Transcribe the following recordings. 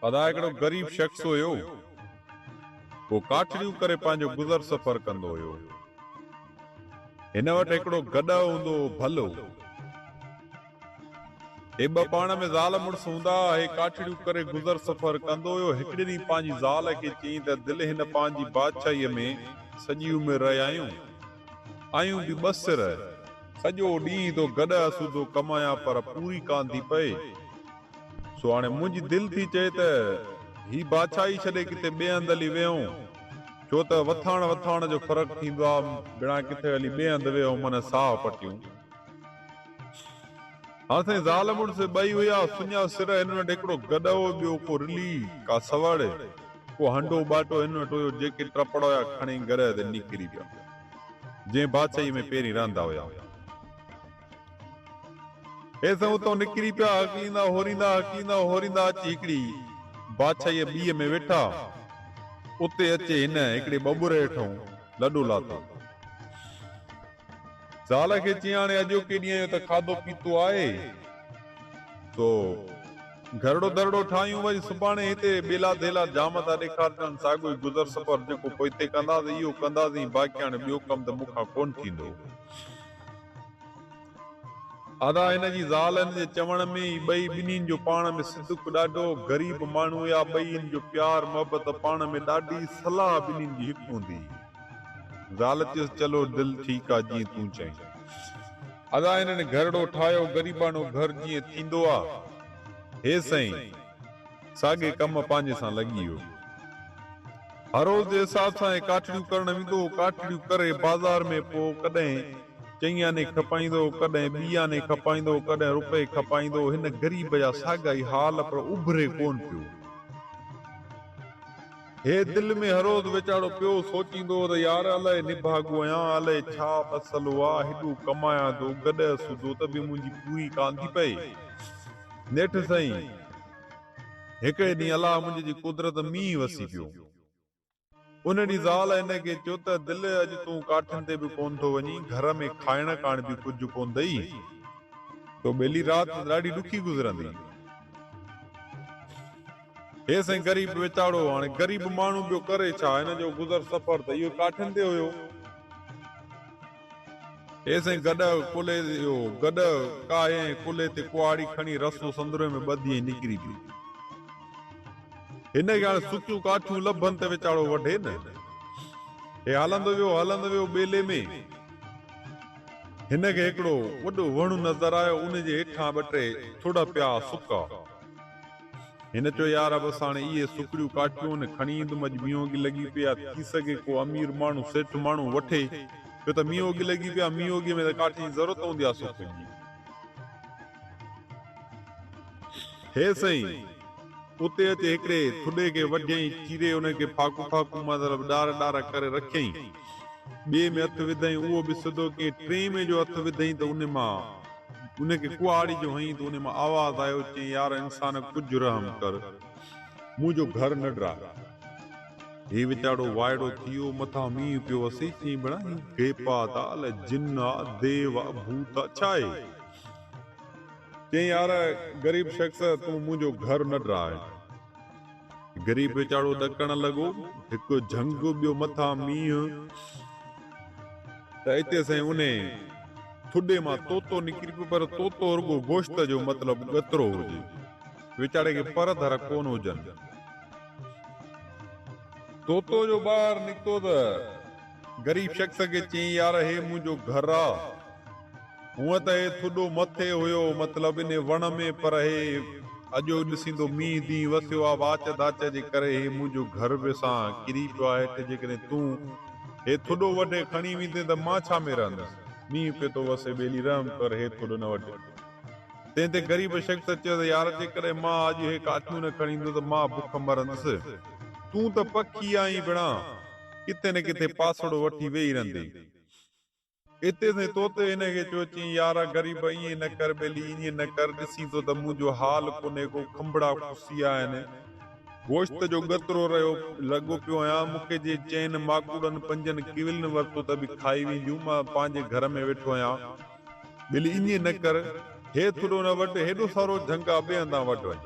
ادا هڪڙو غريب شخص هيو. هو ڪاٺڙيون ڪري پنهنجو گذر سفر ڪندو هيو. هن وٽ هڪڙو گڏهه هوندو هو ڀلو. هي ٻه پاڻ ۾ زال مڙس هوندا ها. هي ڪاٺڙيون ڪري گذر سفر ڪندو هيو. هڪڙي ڏينهن پنهنجي زال کي چيائين ته دل هن پنهنجي بادشاهيء ۾ سڄي عمر رهيا آهيون. آهيون به ٻه سر. سڄو ڏينهن ٿو گڏهه سوڌو ڪمايان پر پوري ڪانه ٿي پئي. سو هاڻي منهنجي دل ٿي چئي ته هي بادشاهي ڇڏي ڪٿي ٻئي هنڌ هلي ويهون، ڇو ته وٿاڻ وٿاڻ جو فرق ٿيندو آ، بنا ڪٿي هلي ٻئي هنڌ ويهون من ساهه پٽيون. هاڻ سائين زال مڙس ٻئي هيا، سڃا سر، هنن وٽ هڪڙو گڏهه هو، ٻيو ڪو رلي، ڪا سوڙ، ڪو هنڊو ٻاٽو هنن وٽ هيو، جيڪي ٽپڙ هيا کڻي گڏهه تي نڪري پيا، جنهن بادشاهيء ۾ پهرين رهندا هيا. هي سڀ اتان نڪري پيا، هڪليندا هوريندا، هڪليندا هوريندا اچي هڪڙي بادشاهيء ٻيء ۾ ويٺا. اتي اچي هن هڪڙي ٻٻر هيٺئون لڏو لاتو. زال کي چيائين، هاڻي اڄوڪي ڏينهن جو ته کاڌو پيتو آهي، سو گهرڙو درڙو ٺاهيون، وري سڀاڻي هتي ٻيلا ڌيلا جام ٿا ڏيکارجن، ساڳيو ئي گذر سفر جيڪو پوئتي ڪنداسين، اهو ڪنداسين، باقي هاڻي ٻيو ڪم ته مون کان ڪونه ٿيندو. ادا هن جي زال هن جي چوڻ ۾ ئي ٻئي ٻنهين جو پاڻ ۾ صدق ڏاڍو، غريب ماڻهو هيا ٻئي هن جو پيار محبت پاڻ ۾ ڏاڍي، صلاح ٻنهين جي هڪ هوندي هئي. زال چيس چلو دل ٺيڪ آ جيئن تون چئين. ادا هنن گهرڙو ٺاهيو غريباڻو گهر جيئن ٿيندو آ. هي سائين. ساڳئي ڪم پنهنجي سان لڳي ويو. هر روز جي حساب سان هي ڪاٺڙيون ڪرڻ ويندو هو. ڪاٺڙيون ڪري بازار ۾ پوء ڪڏهن چئين آني کپائيندو هو، ڪڏهن ٻي آني کپائيندو هو، ڪڏهن رپئي کپائيندو هو. هن غريب جا ساڳا ئي حال پر اڀري ڪونه پيو. هي دل ۾ هر روز ويچارو پيو سوچيندو هو ته يار الائي نڀاڳو آهيان، الائي ڇا مسئلو آ، هيڏو ڪمايان ٿو، گڏهه سوڌو ته به منهنجي پوري ڪانه ٿي پئي. نيٺ سائين هڪڙي ڏينهن الله منهنجي جي قدرت مينهن وسي پيو. ان ڏينهن زال هن کي چيو ته دل اڄ تون ڪاٺين تي به ڪونه ٿو وڃين، گهر ۾ کائڻ ڪاڻ به ڪجهه ڪونه اٿئي، تو ٻيلي رات ته ڏاڍي ڏکي گذرندي. هي سائين غريب ويچارو، هاڻي غريب ماڻهو ٻيو ڪري ڇا، هن جو گذر سفر ته اهو ڪاٺين تي هيو. هي سائين گڏهه ڪلهي اهو گڏهه ڪاهي ۽ ڪلهي تي ڪهاڙي کڻي رسو سندري ۾ ٻڌي ۽ نڪري پيو. هن کي هاڻي سڪيون ڪاٺيون لڀن ته ويچارو وڍي نه. هي هلندو ويو هلندو ويو ٻيلي ۾ هن کي هڪڙو وڏو وڻ نظر آيو ان جي هيٺان ٻه ٽي ٿڙ پيا سڪا. هن چيو، يار بس هاڻي اهي سڪڙيون ڪاٺيون نه کڻي ايندم، اڄ مينهوڳي لڳي پئي آ، ٿي سگهي ڪو امير ماڻهو سيٺ ماڻهو وٺي، ڇو ته مينهوڳي لڳي پئي آ، مينهوڳي ۾ ته ڪاٺين جي ضرورت هوندي آ سڪن جي. هي سائين! اتي اچي هڪڙي ٿڏي کي وڍيائين، چيري ان کي ڦاڪون ڦاڪون مطلب ڏار ڏار ڪري رکيائين. ٻئي ۾ هٿ وڌائين، اهو به سڌو ڪيائين، ٽئين ۾ جو هٿ وڌائين ته ان مان. ان کي ڪهاڙي جو هنئين ته ان مان آواز آيو، چيائين، يار انسان ڪجهه رحم ڪر، منهنجو گهر نه ڊاهه. هي ويچارو وائڙو ٿي ويو، مٿان مينهن پيو وسي، چيائين، ڀيڻا هي گيپات آ، الائي جن آ، ديو آ، ڀوت آ، ڇا آهي؟ چيائين، يار غريب شخص تون منهنجو گهر نه ڊاهه. غريب ويچارو ڏڪڻ لڳو، هڪ جهنگ ٻيو مٿان مينهن ته اتي سائين انهي ٿڏي مان طوطو نڪري پيو پر طوطو رڳو گوشت جو مطلب ڳترو هجي، ويچاري کي پر ڌر ڪونه هجن. طوطو جو ٻاهر نڪتو ته غريب شخص کي چيائين يار هي منهنجو گهر آ. هونء ته هي ٿڏو مٿي هيو، مطلب انهي وڻ ۾، پر هي اڄو ڏسيندو مينهن دينهن وسيو آ، واچ ڌاچ جي ڪري هي منهنجو گهر به سان ڪري پيو آ هيٺ، جيڪڏهن تون هي ٿڏو وڍي کڻي ويندين ته مان ڇا ۾ رهندس؟ مينهن پيو ٿو وسي ٻيلي رحم ڪر هي ٿڏو نه وڍ. تنهن تي غريب شخص چيو ته يار جيڪڏهن مان اڄ هي ڪاٺيون نه کڻي ايندس ته مان بک مرندس. تون ته پکي آهين ڀيڻا، ڪٿي نه ڪٿي پاسڙو وٺي ويهي رهندين. اتي سائين طوطي هن کي چيو، چيائين، يار غريب ائين نه ڪر ٻيلي ائين نه ڪر، ڏسين ٿو ته منهنجو حال ڪونهي ڪو، کنڀڙا کسي آيا آهن، گوشت جو ڳترو رهيو لڳو پيو آهيان، مون کي جي چئن ماڪوڙن پنجن ڪيولن ورتو ته به کائي وينديون، مان پنهنجي گهر ۾ ويٺو آهيان، ٻيلي ائين نه ڪر، هي ٿڏو نه وڍ، هيڏو سارو جهنگ آ ٻئي هنڌان وڍ وڃ.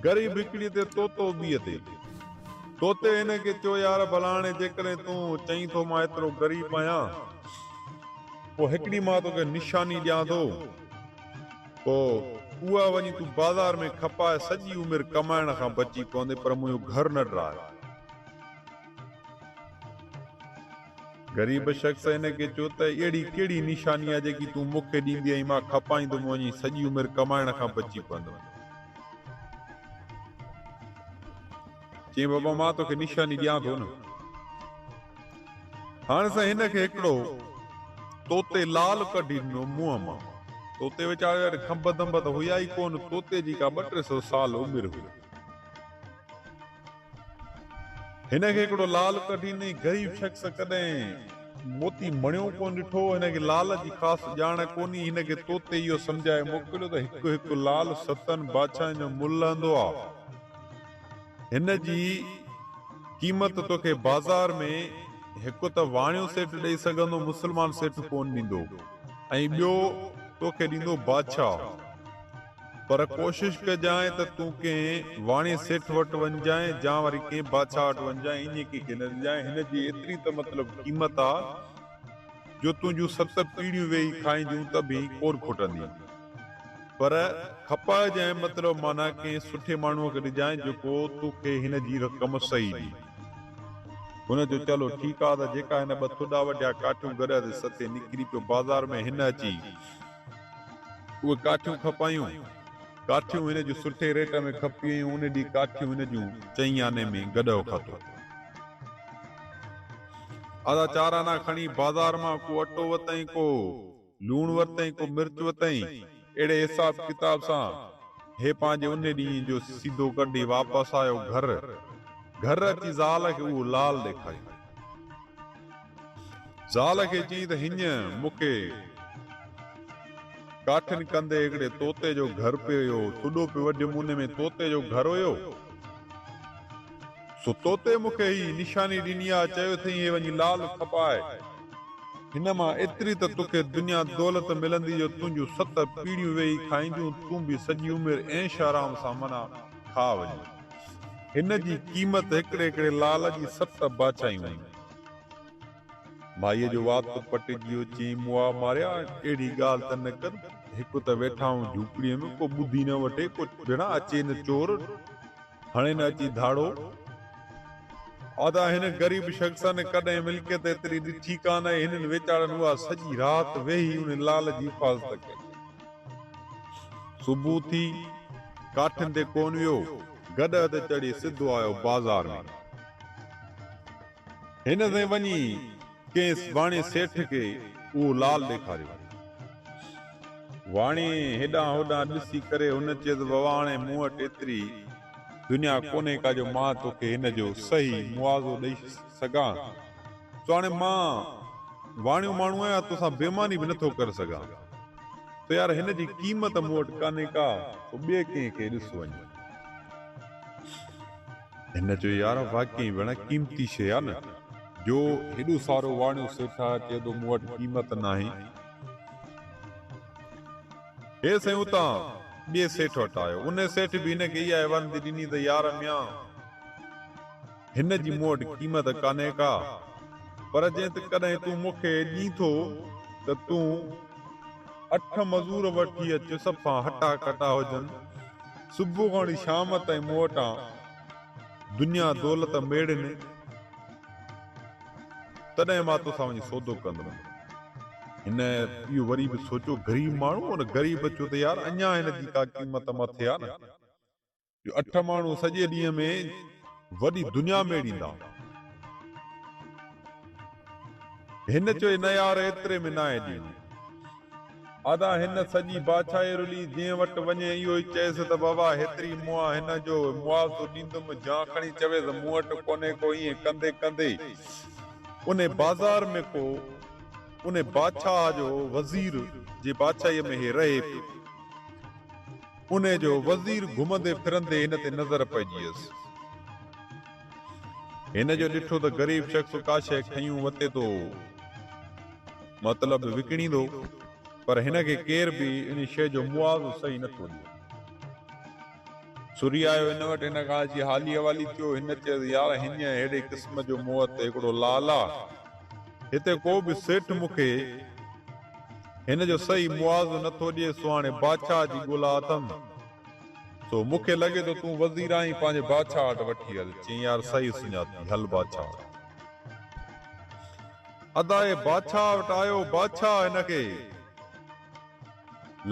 غريب هڪڙي تي طوطو ٻيء تي. طوطي هن کي چيو يار ڀلا هاڻي جيڪڏهن تون چئين ٿو مان ايترو غريب آهيان پوء هڪڙي مان توکي نشاني ڏيان ٿو پوء اها وڃي تون بازار ۾ کپاء سڄي عمر ڪمائڻ کان بچي پوندين پر منهنجو گهر نه ڊراء. غريب شخص هن کي چيو ته اهڙي ڪهڙي نشاني آهي جيڪي تون مون کي ڏيندين ۽ مان کپائيندم وڃي سڄي عمر ڪمائڻ کان بچي پوندم. چيائين بابا مان توکي نشاني ڏيان ٿو نه. هاڻ سائين هن کي هڪڙو طوطي لال ڪڍي ڏنو منهن مان. طوطي ويچاري وٽ کنڀ دنڀ ته هيا ئي ڪونه، طوطي جي ڪا ٻه ٽي سئو سال عمر هئي. هن کي هڪڙو لال ڪڍي ڏنائين. غريب شخص ڪڏهن موتي مڻيو ڪونه ڏٺو هو. هن کي لال جي خاص ڄاڻ ڪونهي. هن کي طوطي اهو سمجهائي موڪليو ته هڪ هڪ لال ستن بادشاهن جو ملهه لهندو آ. هن جي قيمت توکي بازار ۾ هڪ ته واڻيو سيٺ ڏئي سگهندو، مسلمان سيٺ ڪونه ڏيندو ۽ ٻيو توکي ڏيندو بادشاهه. پر ڪوشش ڪجانء ته تون ڪنهن واڻي سيٺ وٽ وڃجانء جان وري ڪنهن بادشاهه وٽ وڃجانء، ايئن ڪنهن کي نه ڏجانء. هن جي ايتري ته مطلب قيمت آ جو تنهنجون ست پيڙهيون ويهي کائينديون ته به ڪونه کٽندي. پر کپائجانء مطلب معنيٰ ڪنهن سٺي ماڻهوء کي ڏجانء جيڪو توکي هن جي رقم صحيح ڏئي. هن چيو چلو ٺيڪ آ ته جيڪا هن ٻه ٿڏا وڍيا ڪاٺيون گڏهه تي ستي نڪري پيو بازار ۾ هن اچي اهي ڪاٺيون کپايون. ڪاٺيون هن جون سٺي ريٽ ۾ کپي ويون. ان ڏينهن ڪاٺيون هن جون چئين آني ۾ گڏهه کاتو. آڌا چار آنا کڻي بازار مان ڪو اٽو ورتائين، ڪو لوڻ ورتائين، ڪو مرچ ورتائين. اهڙي حساب ڪتاب سان هي پنهنجي ان ڏينهن جو سيڌو ڪڍي واپس آيو گهر. گهر اچي زال کي اهو لال ڏيکاريائين. زال کي چيائين ته هينئن مون کي ڪاٺين ڪندي هڪڙي طوطي جو گهر پيو هيو، ٿڏو پيو وڍيم ان ۾ طوطي جو گهر هيو، سو طوطي مون کي هي نشاني ڏني آ، چيو اٿئين هي وڃي لال کپاء، هن مان ايتري ته توکي دنيا دولت ملندي جو تنهنجون ست پيڙهيون ويهي کائينديون، تون به سڄي عمر عيش آرام سان منا کاء وڃي. هن جي قيمت هڪڙي هڪڙي لال جي ست بادشاهيون هيون. مائيء جو وات پٽجي ويو، چيائين، مئا ماريا، اهڙي ڳالهه ته نه ڪر، هڪ ته ويٺا آهيون جهوپڙيء ۾، ڪو ٻڌي نه وٺي، ڪو ڀيڻا اچي نه چور، هڻي نه اچي ڌاڙو. ادا هن غريب شخصن ڪڏهن ملڪيت ايتري ڏٺي ڪانه آهي، هنن ويچارن اها سڄي رات ويهي ان لال جي حفاظت ڪئي. صبح ٿي، ڪاٺين تي ڪونه ويو، گڏهه تي چڙهي سڌو آيو بازار ۾. هن سائين وڃي ڪنهن واڻي سيٺ کي اهو لال ڏيکاريو. واڻي هيڏانهن هوڏانهن ڏسي ڪري هن چيس بابا هاڻي مون وٽ ايتري دنيا ڪونهي ڪا جو مان توکي هن جو صحيح معاوضو ڏئي سگهان. سو هاڻي مان واڻيو ماڻهو آهيان توسان بيماني به نٿو ڪري سگهان. سو يار هن جي قيمت مون وٽ ڪانهي ڪا سو ٻئي ڪنهن کي ڏس وڃ. هن چيو، يار واقعي ڀيڻ قيمتي شيء آ نه، جو هيڏو سارو واڻيو سيٺ آ، چئي ٿو مون وٽ قيمت ناهي. هي سائين اتان ٻئي سيٺ وٽ آيو. ان سيٺ به هن کي اها ئي ورندي ڏني ته يار ميان! هن جي مون وٽ قيمت ڪانهي ڪا، پر جي ڪڏهن تون مون کي ڏين ٿو ته تون اٺ مزور وٺي اچ، صفا هٽا ڪٽا هجن، صبح کان وٺي شام تائين مون وٽان دنيا دولت ميڙين، تڏهن مان توسان وڃي سودو ڪندم. هن اهو وري به سوچيو، غريب ماڻهو هو نه، غريب چيو ته يار اڃا هن جي ڪا قيمت مٿي آ نه، جو اٺ ماڻهو سڄي ڏينهن ۾ وڏي دنيا ميڙيندا. هن چيو نه يار ايتري ۾ ناهي ڏيڻو. ادا هن سڄي بادشاهي رلي جنهن وٽ وڃي اهو ئي چئيس ته بابا هيتري مئا هن جو معاوضو ڏيندم جان کڻي چويس مون وٽ ڪونهي ڪو ائين ڪندي ڪندي انهي بازار ۾ ڪو انهي بادشاهه جو وزير جي بادشاهي ۾ هي رهي پيو. انهي جو وزير گهمندي ڦرندي هن تي نظر پئجي ويس. هن جو ڏٺو ته غريب شخص ڪا شيء کنيون وتي ٿو مطلب وڪڻيندو پر هن کي ڪير به ان شيء جو معاوضو صحيح نٿو ڏئي. سوري آيو هن وٽ، هن کان اچي حالي حوالي ٿيو. هن چيس، يار هينئن ههڙي قسم جو مون وٽ هڪڙو لال آ. هتي ڪو به سيٺ مون کي هن جو صحيح معاوضو نه ٿو ڏئي، سو هاڻي بادشاهه جي ڳولا اٿم. سو مون کي لڳي ٿو تون وزير آهين، پنهنجي بادشاهه وٽ وٺي هل. چيائين، يار صحيح سڃاتي، هل بادشاهه وٽ. ادا هي بادشاهه وٽ آيو، بادشاهه هن کي.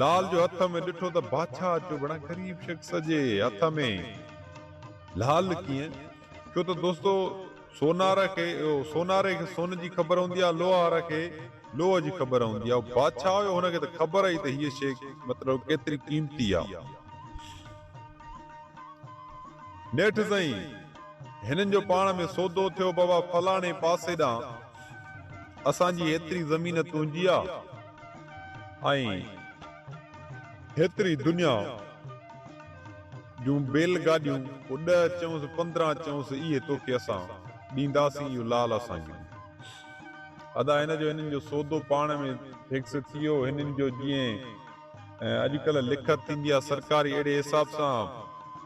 لال جو هٿ ۾ ڏٺو ته بادشاهه چيو بڻا غريب شخص جي هٿ ۾ لال ڪيئن؟ ڇو ته دوستو سونار کي سوناري کي سون جي خبر هوندي آهي لوهار کي لوهه جي خبر هوندي آهي بادشاهه هيو هن کي ته خبر هئي ته هيء شيء مطلب ڪيتري قيمتي آهي. نيٺ سائين هنن جو پاڻ ۾ سودو ٿيو بابا فلاڻي پاسي ڏانهن اسان جي هيتري زمين تنهنجي آ ۽ هيتري دنيا جون بيل گاڏيون ڪو ڏهه چئونس 15 چئونس اهي توکي اسان ڏينداسين اهو لال اسان کي ڏي. ادا هن جو هنن جو سودو پاڻ ۾ فڪس ٿي ويو هنن جو جيئن ۽ اڄڪلهه لکت ٿيندي آهي سرڪاري اهڙي حساب سان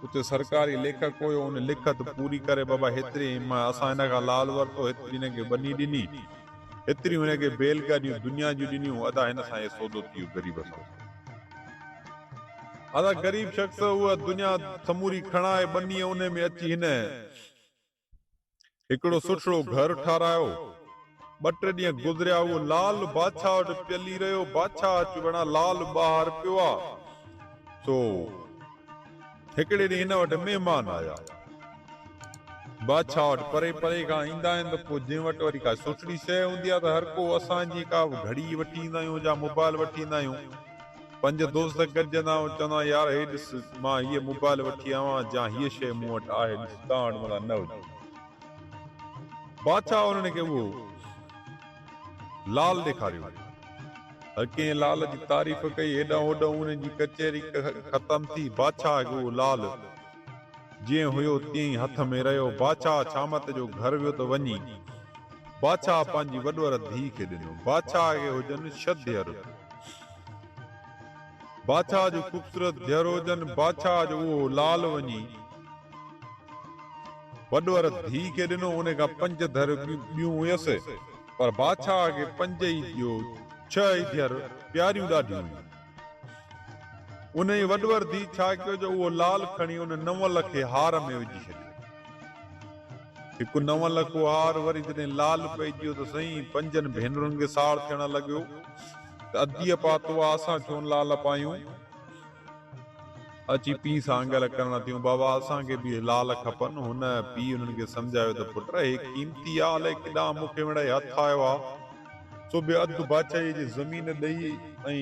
اتي سرڪاري ليکڪ هيو ان لکت پوري ڪري بابا هيتري اسان هن کان لال ورتو هيتري هن کي ٻني ڏني هيتريون هن کي بيل گاڏيون دنيا جون ڏنيون ادا هن سان هي سودو ٿي ويو غريب سان ادا غريب شخص اها دنيا سموري کڻائي ٻني ان ۾ اچي هن هڪڙو سٺڙو گهر ٺارايو. ٻه ٽي ڏينهن گذريا اهو لال بادشاهه وٽ پيل ئي رهيو. بادشاهه اچ وڻا لال ٻاهر پيو آ. سو هڪڙي ڏينهن هن وٽ مهمان آيا. بادشاهه وٽ پري پري کان ايندا آهن ته پوء جنهن وٽ وري ڪا سٺڙي شيء هوندي آ ته هر ڪو اسان جيئن ڪا گهڙي وٺي ايندا آهيون يا موبائل وٺي ايندا آهيون. پنج دوست گڏجندا ۽ چوندا يار هي ڏس مان هيء موبائل وٺي آيو آهيان جا هيء شيء مون وٽ آهي ڏس توهان وٽ متان نه هجي. بادشاهه انهن کي اهو لال ڏيکاريو. هر ڪنهن لال جي تعريف ڪئي. هيڏانهن هوڏانهن انهن جي ڪچهري ختم ٿي. بادشاهه کي اهو لال جيئن هيو تيئن ئي هٿ ۾ رهيو. بادشاهه شامت جو گهر ويو ته وڃي بادشاهه پنهنجي وڏور ڌيء کي ڏنو. بادشاهه کي هجن ڇهه ڌيئر. بادشاهه جو خوبصورت ڌيئر هجن. بادشاهه جو اهو لال وڃي وڏور ڌيء کي ڏنو. ان کان پنج ڌر ٻيون هيس، پر بادشاهه کي پنج ئي اهو ڇهه ئي ڌيئر پياريون ڏاڍيون هيون. انهيء وڏور ڌيء ڇا ڪيو جو اهو لال کڻي ان نو لکي هار ۾ وجهي ڇڏيو. هڪ نو لکو هار وري جڏهن لال پئجي ويو ته سائين پنجن ڀينرن کي ساڙ ٿيڻ لڳيو ته اديء پاتو آ اسان ڇو نه لال پايون. اچي پيء سان انگل ڪرڻ ٿيون بابا اسان کي به لال کپن. هن پيء انهن کي سمجهايو ته پٽ هي قيمتي آ الائي ڪيڏانهن مون کي وڙهي هٿ آيو آ. سو به اڌ بادشاهيء جي زمين ڏئي ۽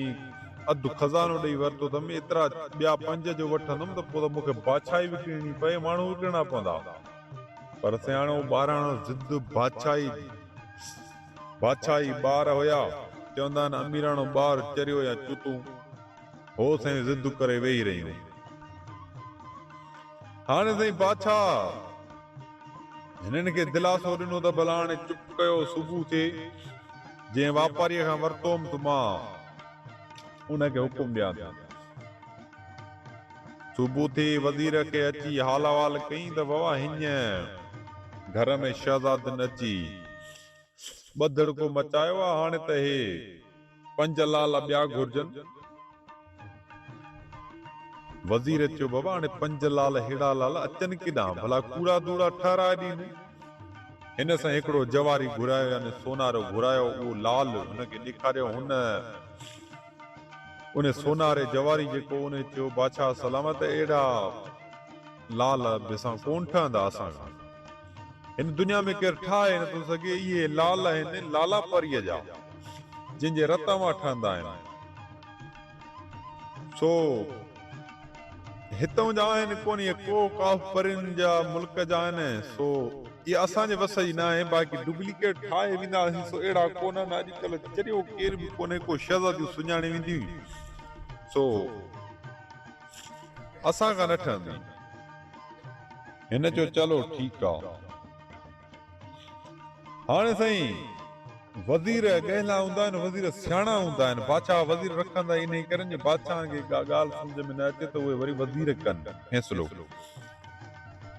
اڌ خزانو ڏئي ورتو اٿم، ايترا ٻيا پنج جو وٺندم ته پوء ته مون کي بادشاهي وڪڻڻي پئي، ماڻهو وڪڻڻا پوندا. پر سياڻو ٻاراڻو ضد بادشاهي بادشاهي ٻار هيا، چوندا آهن اميراڻو ٻار چريو يا چتون هو، سائين ضد ڪري ويهي رهيون. هاڻي سائين بادشاهه هنن کي دلاسو ڏنو ته ڀلا هاڻي چپ ڪيو، صبح ٿئي، جنهن واپاريء کان ورتو هوم ته مان ان کي حڪم ڏيان ٿو. صبح ٿي، وزير کي اچي حال احوال ڪيائين ته بابا هينئن گهر ۾ شهزادين اچي ٻڌڙڪو مچايو آ، هاڻي ته هي پنج لال ٻيا گهرجن. وزير چيو، بابا هاڻي پنج لال ههڙا لال اچن ڪيڏانهن؟ ڀلا ڪوڙا ڌوڙا ٺهرائي ڏين. هن سائين هڪڙو جواري گهرايو يعني سونارو گهرايو، اهو لال هن کي ڏيکاريو. هن ان سوناري جواري جيڪو ان چيو، بادشاهه سلامت اهڙا لال به سان ڪونه ٺهندا اسان کان. هن دنيا ۾ ڪير ٺاهي نٿو سگهي. اهي لال آهن لالا پريء جا، جن جي رت مان ٺهندا آهن. سو هتئون جا آهن ڪونه، اهي ڪوهه قاف پرين جا ملڪ جا آهن، سو اهي اسان جي وس جي ناهي، باقي ڊپليڪيٽ ٺاهي وينداسين، سو اهڙا ڪونهن. اڄڪلهه چريو ڪير به ڪونهي ڪو، شهزاديون سڃاڻي وينديون، سو اسان کان نه ٺهندي. هن چيو چلو ٺيڪ آ. هاڻي سائين. وزير ڳهلا هوندا آهن، وزير سياڻا هوندا آهن. بادشاهه وزير رکندا ئي انهي ڪري جو بادشاهن کي ڪا ڳالهه سمجهه ۾ نه اچي ته اهي وري وزير ڪن فيصلو.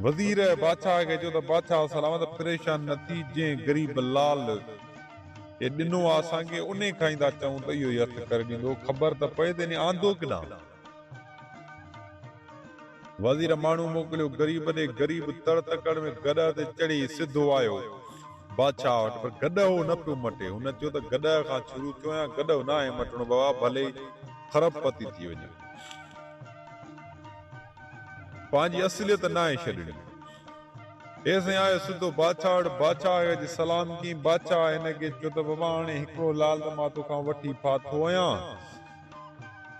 وزير بادشاهه کي چيو ته بادشاهه سلامت پريشان نه ٿي، جنهن غريب لال کي ڏنو آ اسان کي انهي کان ئي ٿا چئون ته اهو ئي هٿ ڪري ڏيندو، خبر ته پئي ته انهي آندو ڪيڏانهن. وزير ماڻهو موڪليو غريب ڏي، غريب تڙ تڪڙ ۾ گڏهه تي چڙهي سڌو آيو بادشاهه وٽ، پر گڏهه هو نه پيو مٽي، هن چيو ته گڏهه کان شروع ٿيو آهيان، گڏهه ناهي مٽڻو بابا، ڀلي خرب پتي ٿي وڃان. پنهنجي اصليت ناهي ڇڏڻي. هي سائين آيو سڌو بادشاهه وٽ، بادشاهه کي اچي سلام ڪيائين، بادشاهه هن کي چيو ته بابا هاڻي هڪڙو لال ته مان توکان وٺي ڦاٿو آهيان.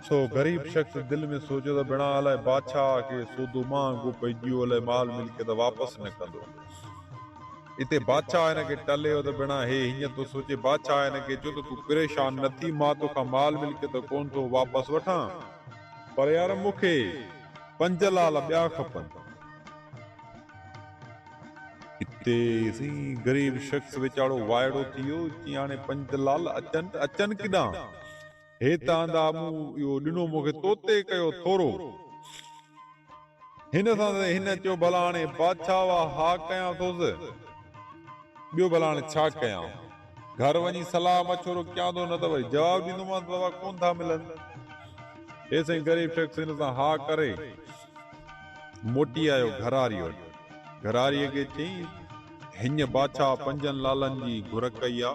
سو غريب شخص دل ۾ سوچيو ته بڻا الائي بادشاهه کي سودو مهانگو پئجي ويو الائي مال ملڪيت واپس نه ڪندو. اتي بادشاهه هن کي ٽليو ته بڻا هي هيئن ٿو سوچي. بادشاهه هن کي چيو ته تون پريشان نه ٿي مان توکان مال ملڪيت ڪونه ٿو واپس وٺان پر يار مون کي پنج لال ٻيا کپن. اتي سائين غريب شخص ويچارو وائڙو ٿي ويو چيائين هاڻي پنج لال اچن ته اچن ڪيڏانهن؟ هي ته آندا مون اهو ڏنو مون کي توتي ڪيو ٿورو. هن سان ته هن چيو ڀلا هاڻي بادشاهه وا ها ڪيان ٿوس ٻيو ڀلا هاڻي ڇا ڪيان. گهر وڃي صلاح مشورو ڪيان ٿو نه ته وري جواب ڏيندومانس بابا ڪونه ٿا ملن. هي سائين غريب شخص هن سان ها ڪري موٽي آيو گهراريء وٽ. گهراريء کي چيائين هڃ بادشاهه پنجن لالن جي گهر ڪئي آ.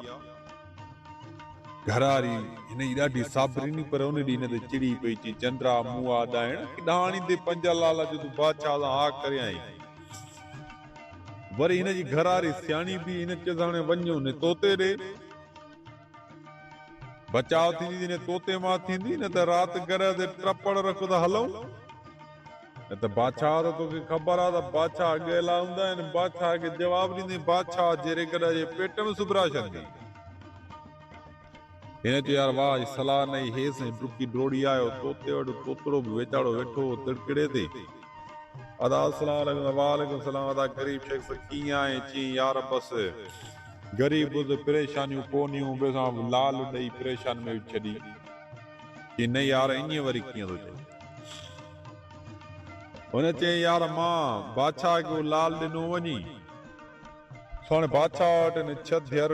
گهراري هن جي ڏاڍي صابريني پر ان ڏينهن هن تي چڙي پئي، چي چنڊا مون آ ڏائڻ، ڪيڏانهن آڻيندين پنج لال جو تون بادشاهه سان ها ڪري آئين. وري هن جي گهراري سياڻي به هن چيس هاڻي وڃ ان طوطي ڏي، بچاء ٿيندي ته ان طوطي مان ٿيندي، نه ته رات گرهه تي ٽپڙ رک ته هلون. نه ته بادشاهه ته توکي خبر آ ته بادشاهه ڳهلا هوندا آهن، بادشاهه کي جواب ڏيندين، بادشاهه جيري گڏهه جي پيٽ ۾ سڀرا ڇڏندي. هن چيو يار واهه جي صلاح نئي هيس ۽ ڊڪي ڊوڙي آيو طوطي وٽ، طوطڙو به ويچاڙو ويٺو هو تڙڪڙي تي. ادا السلام عليڪم وعليڪم السلام ادا غريب شخص ڪيئن آهين چيائين يار بس غريب هوس پريشانيون ڪونهيون به سان لال ڏئي پريشان ۾ وجهي ڇڏي. چيائين نه يار ائين وري ڪيئن ٿو چئين. هن چيائين يار مان بادشاهه کي اهو لال ڏنو وڃي. سو هاڻي بادشاهه وٽ هن ڇهه ڌيئر،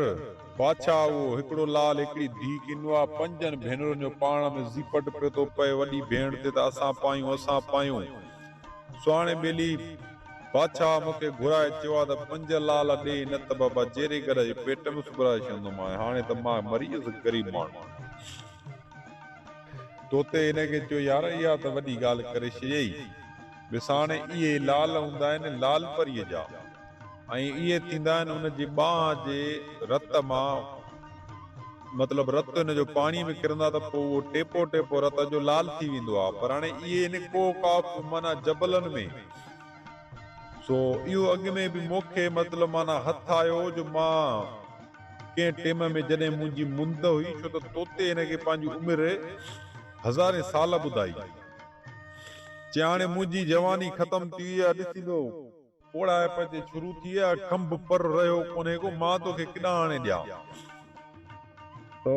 بادشاهه اهو هڪڙو لال هڪڙي ڌيء ڪنو آ، پنجن ڀينرن جو پاڻ ۾ زيپٽ پيو ٿو پئي، وڏي ڀيڻ تي ته اسان پايون اسان پايون. سو هاڻي ٻيلي بادشاهه مون کي گهرائي چيو آ ته پنج لال ڏي نه ته بابا جيري گڏهه جي پيٽ ۾ سڀرائي ڇڏندومانء، هاڻي ته مان مري ويس غريب ماڻهو. طوطي هن کي چيو، يار اها ته وڏي ڳالهه ڪري ڇڏيئي. وساڻ اهي لال هوندا آهن لال پريء جا ۽ اهي ٿيندا آهن ان جي ٻانهن جي رت مان مطلب رت ان جو پاڻي ۾ ڪرندا ته پوء اهو ٽيپو ٽيپو رت جو لال ٿي ويندو آهي پر هاڻي اهي ان ڪوهه قاف معنيٰ جبلن ۾ سو اهو اڳ ۾ به مونکي مطلب معنيٰ هٿ آيو جو مان ڪنهن ٽيم ۾ جڏهن منهنجي مند هئي، ڇو ته طوطي هن کي پنهنجي عمر هزارين سال ٻڌائي. چي هاڻي منهنجي جواني ختم ٿي وئي آهي، ڏسيندو پوڙهائپ اچي شروع ٿي آهي، کنڀ پر رهيو ڪونهي ڪو، مان توکي ڪيڏانهن آڻي ڏيان؟ تو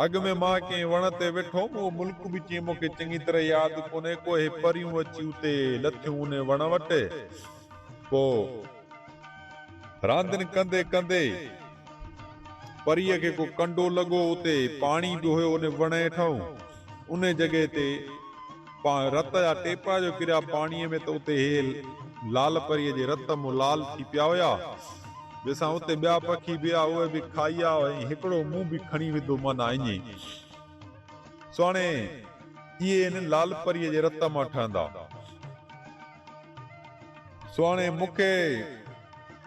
اڳ ۾ مان ڪنهن وڻ تي ويٺو هوم، اهو ملڪ به چي مون کي چڱي طرح ياد ڪونهي ڪو، اهي پريون اچي اتي لٿيون انهي وڻ وٽ، پوء راندين ڪندي ڪندي پريء کي ڪو ڪنڊو لڳو، اتي پاڻي به هيو ان وڻ هيٺئون، انهي جڳهه تي رت جا ٽيپا جو ڪريا پاڻيء ۾ ته اتي هي لال پريء جي رت مون لال ٿي پيا هيا. ويسان اتي ٻيا پکي به هيا، اهي به کائي آيا ۽ هڪڙو مون به کڻي وڌو معنيٰ ائين. سو هاڻي اهي هن لال پريء جي رت مان ٺهندا. سو هاڻي مون کي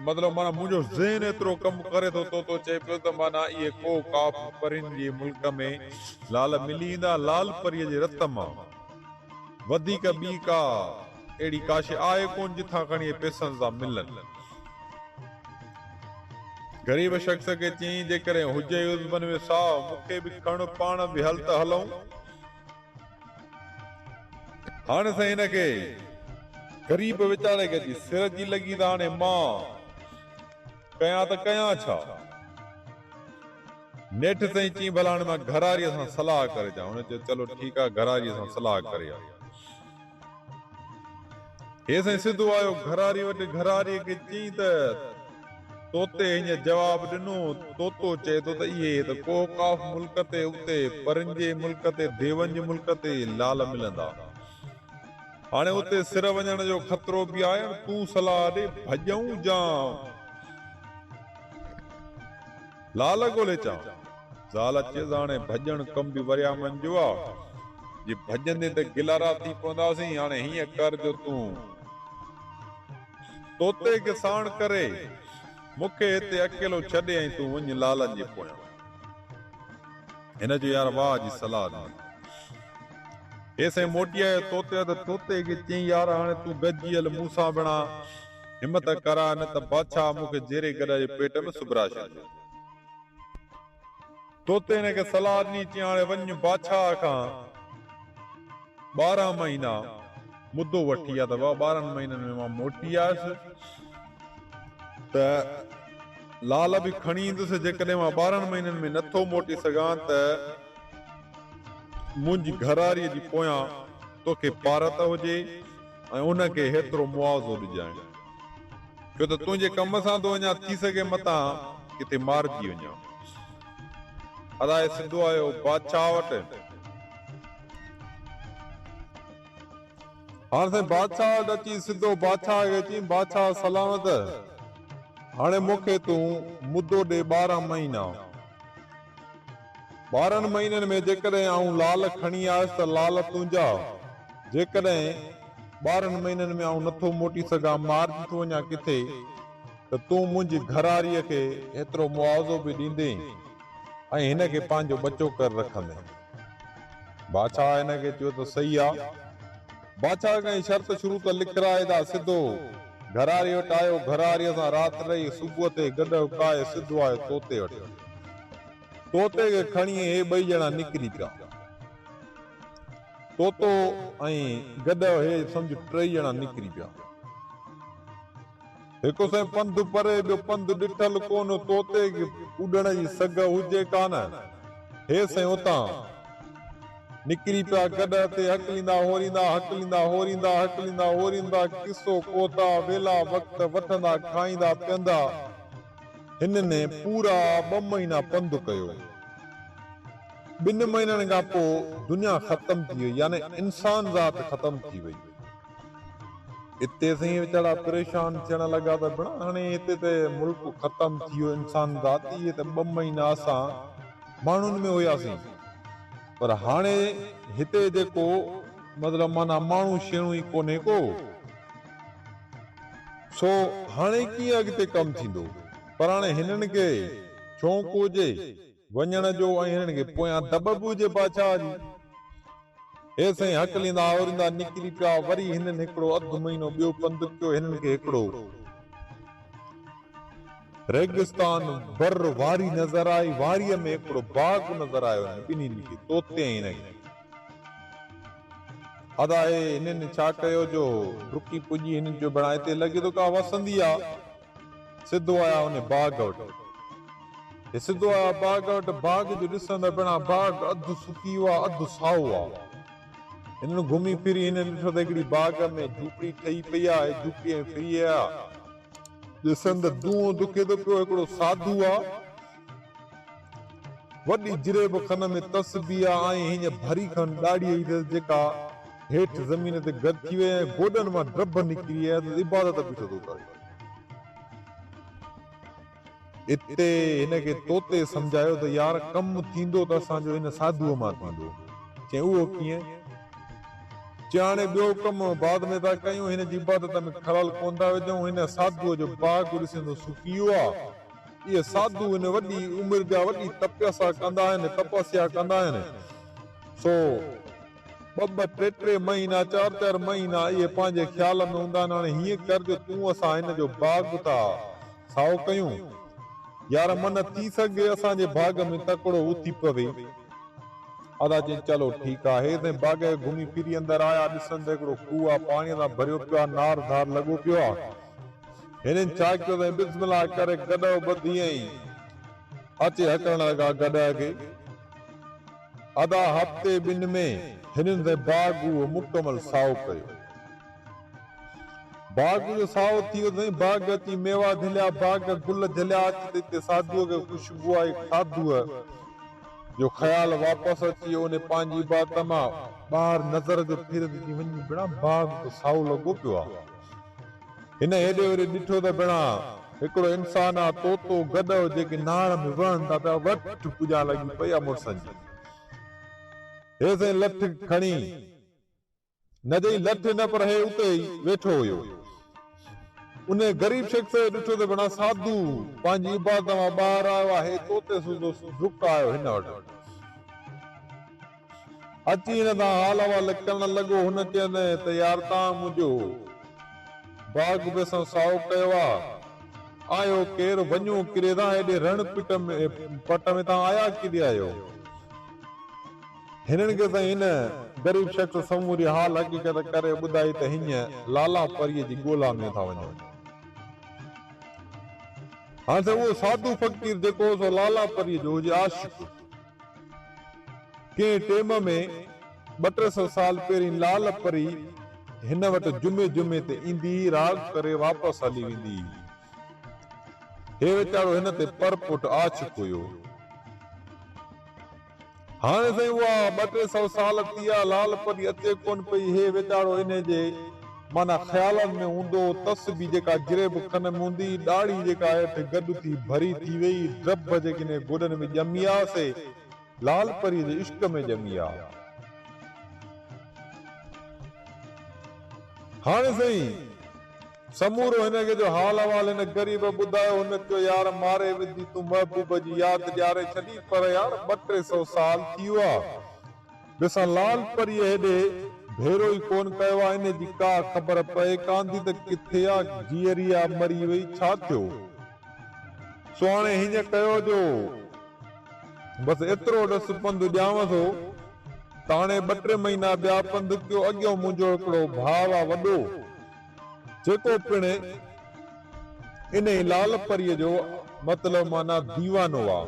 مطلب معنيٰ منهنجو ذهن ايترو ڪم ڪري ٿو طوطو چئي پيو ته معنيٰ اهي ڪوهه قاف پرين جي ملڪ ۾ لال ملي ايندا لال پريء جي رت مان وڌيڪ ٻي ڪا اهڙي ڪا شيء آهي ڪونه جتان کڻي اهي پئسن سان ملن. غريب شخص کي چيائين جيڪڏهن هجئي عضون ۾ ساهه مون کي به کڻ پاڻ به هل ته هلون. هاڻ سائين هن کي غريب ويچاري کي اچي سر جي لڳي ته هاڻي مان ڪيان ته ڪيان ڇا؟ نيٺ سائين چيائين ڀلا هاڻي مان گهرواريء سان صلاح ڪري اچان. هن چيو چلو ٺيڪ آ گهرواريء سان صلاح ڪري آ. هي سائين سڌو آيو گهرواريء وٽ گهرواريء کي چيائين ته طوطي هيئن جواب ڏنو، طوطو چئي ٿو ته اهي ته ڪوهه قاف ملڪ تي اتي پرين جي ملڪ تي ديون جي ملڪ تي لال ملندا. هاڻي اتي سر وڃڻ جو خطرو به آهي، هاڻي تون صلاح ڏي ڀڄون جا لال ڳولي اچان. زال چيس هاڻي ڀڄڻ ڪم به وريامن جو آ، جي ڀڄندين ته گلارا ٿي پونداسين، هاڻي هيئن ڪر جو تون طوطي کي ساڻ ڪري مون کي هتي اڪيلو ڇڏي ۽ تون وڃ لالن جي پويان. هن چيو يار واهه جي صلاح ڏني. هي سائين موٽي آيو طوطي وٽ ته طوطي کي چيائين يار هاڻي تون گڏجي هل مون سان بڻا همت ڪراء نه ته بادشاهه مون کي جيري گڏهه جي پيٽ ۾ سبرائي ڇڏيندو. طوطي هن کي صلاح ڏني چيائين هاڻي وڃ بادشاهه کان 12 مهينا مدو وٺي آ ته بابا 12 مهينن ۾ مان موٽي آيس ته لال به کڻي ايندس جيڪڏهن مان 12 مهينن ۾ نٿو موٽي سگهان ته منهنجي گهرواريء جي پويان توکي پارت هجي ۽ ان کي هيترو معاوضو ڏجانء ڇو ته تنهنجي ڪم سان ٿو وڃان ٿي سگهي متان ڪٿي مارجي وڃان. ادا هي سڌو آيو بادشاهه وٽ. هاڻ سائين بادشاهه وٽ اچي سڌو بادشاهه کي چيائين بادشاهه سلامت هاڻي مون کي تون مدو ڏي 12 مهينا. 12 مهينن ۾ جيڪڏهن آئون لال کڻي آيس ته لال تنهنجا، جيڪڏهن 12 مهينن ۾ آئون نٿو موٽي سگهان مارجي ٿو وڃان ڪٿي ته تون منهنجي گهرواريء کي هيترو معاوضو به ڏيندين ۽ هن کي پنهنجو ٻچو ڪري رکندين. بادشاهه هن کي چيو ته صحيح آ. بادشاهه کان هي شرط شروط لکرائي دا سڌو گهرواريء وٽ آيو، گهرواريء سان رات رهي، صبح تي گڏهه ڪاهي سڌو آيو طوطي وٽ. طوطي کي کڻي هي ٻئي ڄڻا نڪري پيا. طوطو ۽ گڏهه هي سمجهه ٽئي ڄڻا نڪري پيا. هڪ سائين پنڌ پري ٻيو پنڌ ڏٺل ڪونه، طوطي کي اڏڻ جي سگهه هجي ڪانه. هي سائين اتان نڪري پيا گڏهه تي هڪليندا هوريندا هڪليندا هوريندا هڪليندا هوريندا قصو ڪوتاهه ويلا وقت وٺندا کائيندا پيئندا هنن پورا ٻه مهينا پنڌ ڪيو. ٻن مهينن کان پوء دنيا ختم ٿي وئي يعني انسان ذات ختم ٿي وئي. اتي سائين ويچارا پريشان ٿيڻ لڳا ته ڀيڻا هاڻي هتي ته ملڪ ختم ٿي ويو انسان ذات اهي ته ٻه مهينا اسان ماڻهن ۾ هياسين پر هاڻي هتي جيڪو مطلب معنيٰ ماڻهو شيڻو ئي ڪونهي ڪو سو هاڻي ڪيئن اڳتي ڪم ٿيندو پر هاڻي هنن کي شونق هجي وڃڻ جو ۽ هنن کي پويان دٻ به هجي بادشاهه جي. هي سائين هڪليندا اوريندا نڪري پيا وري هنن هڪڙو اڌ مهينو ٻيو پنڌ ڪيو هنن کي هڪڙو ريگستان بر واري نظر آئي واريء ۾ هڪڙو باغ نظر آيو هنن ٻنهين کي طوطي ۽ هن کي. ادا هي هنن ڇا ڪيو جو ڊڪي پڄي هنن چيو ڀيڻا هتي لڳي ٿو ڪا وسندي آ. سڌو آيا ان باغ وٽ. هي سڌو آيا باغ وٽ، باغ جو ڏسن ته ڀيڻا باغ اڌ سڪي ويو آ، اڌ سائو آ. هنن گهمي ڦري هنن ڏٺو ته هڪڙي باغ ۾ جهوپڙي ٺهي پئي آ، هي جهوپڙيء ۾ ڦري آيا. ڏسن ته دونهون دکي ٿو پيو، هڪڙو ساڌو آ. وڏي جريب کن ۾ تسبيح آ ۽ هينئن ڀري کن ڏاڙهي هئي اٿس جيڪا هيٺ زمين تي گڏ ٿي وئي ۽ گوڏن مان ڊڀ نڪري آئي اٿس عبادت بيٺو ٿو ڪري. اتي هن کي طوطي سمجهايو ته يار ڪم ٿيندو ته اسان جو هن ساڌوء مان ٿيندو. چيائين اهو ڪيئن؟ چيائين هاڻي ٻيو ڪم بعد ۾ ٿا ڪيون هن جي عبادت ۾ خلل ڪونه ٿا وجهون هن ساڌوء جو باغ ڏسين ٿو سڪي ويو آ. اهي ساڌو هن وڏي عمر جا وڏي تپيسا ڪندا آهن، تپسيا ڪندا آهن، سو ٻه ٻه ٽي ٽي مهينا، چار چار مهينا اهي پنهنجي خيال ۾ هوندا آهن، هاڻي هيئن ڪر جو تون اسان هن جو باغ ٿا سائو ڪيون، يار من ٿي سگهي اسان جي ڀاڳ ۾ تڪڙو اٿي پوي. ادا چيائين چلو ٺيڪ آهي. سائين باغ کي گهمي ڦري اندر آيا، ڏسن ته هڪڙو کوهه آ، پاڻيء سان ڀريو پيو آ، نار ڌار لڳو پيو آ. هنن ڇا ڪيو سائين بسم الله ڪري گڏهه ٻڌي ۽ اچي هڪلڻ لڳا گڏهه کي. ادا هفتي ٻن ۾ هنن سائين باغ اهو مڪمل سائو ڪيو. باغ جو سائو ٿي ويو ته سائين باغ اچي ميوا جهليا، باغ گل جهليا، اچ ته هتي ساڌوء کي خوشبو آئي، ساڌوء جو خيال واپس اچي ويو، انهي پنهنجي عبادت مان ٻاهر نظر جو ڦير ته چي وڃ ڀيڻا باغ ته سائو لڳو پيو آ. هن هيڏي هوڏي ڏٺو ته ڀيڻا هڪڙو انسان آ، طوطو، گڏهه جيڪي نار ۾ وهن ٿا پيا، وٺ پڄا لڳي پئي آ مڙسن جي. هي سائين لٺ کڻي. نه جئي لٺ نه پر هي اتي ئي ويٺو هيو. انهيء غريب شخص کي ڏٺو ته ڀيڻا ساڌو پنهنجي عبادت مان ٻاهر آيو آهي، طوطي سوڌو ڊڪ آيو هن وٽ. اچي هن سان حال احوال ڪرڻ لڳو. هن چيس ته يار توهان منهنجو باغ به سان سائو ڪيو آ. آيو ڪير، وڃو ڪري تان هيڏي رڻ پٽ ۾ تان آيا ڪيڏي آهيو؟ هنن کي سائين هن غريب شخص سموري حال حقيقت ڪري ٻڌائي ته هينئن لالا پريء جي ڳولا ۾ ٿا وڃون. هاڻ سائين اهو ساڌو فقير جيڪو هو سو لالا پريء جو هجي عاشق. ڪنهن ٽيم ۾ ٻه ٽي سو سال پهرين لال پري هن وٽ جمعي جمعي تي ايندي هئي، راڳ ڪري واپس هلي ويندي هئي. هي ويچارو هن تي پرپٺ عاشق هيو. هاڻي سائين اها ٻه ٽي سئو سال ٿي ويا لال پري اچي ڪونه پئي هي ويچارو انهي جي معنيٰ خيالن ۾ هوندو هو تسبيح جيڪا جريب کن ۾ هوندي هئي ڏاڙهي جيڪا هيٺ گڏ ٿي ڀري ٿي ويئي ڊڀ جيڪي انهي گوڏن ۾ ڄمي آ سي لال پريء جي عشق ۾ ڄمي آ. هاڻي سائين سمورو هن کي جو حال احوال هن غريب ٻڌايو، هن چيو يار ماري وڌي تون محبوب جي ياد ڏياري ڇڏي پر يار ٻه ٽي سئو سال ٿي ويو آ ڏسان لال پريء هيڏي ڀيرو ئي ڪون ڪيو آ انهي جي ڪا خبر پئي ڪان ٿي ته ڪٿي آ جيئري آ مري وئي ڇا ٿيو سو هاڻي هينئن ڪيو جو بس ايترو ڏس پنڌ ڏيانو ٿو ته هاڻي ٻه ٽي مهينا ٻيا پنڌ ڪيو اڳيون منهنجو هڪڙو ڀاء آ وڏو جيڪو پڻ انهي لال پريء جو مطلب معنيٰ ديوانو آ.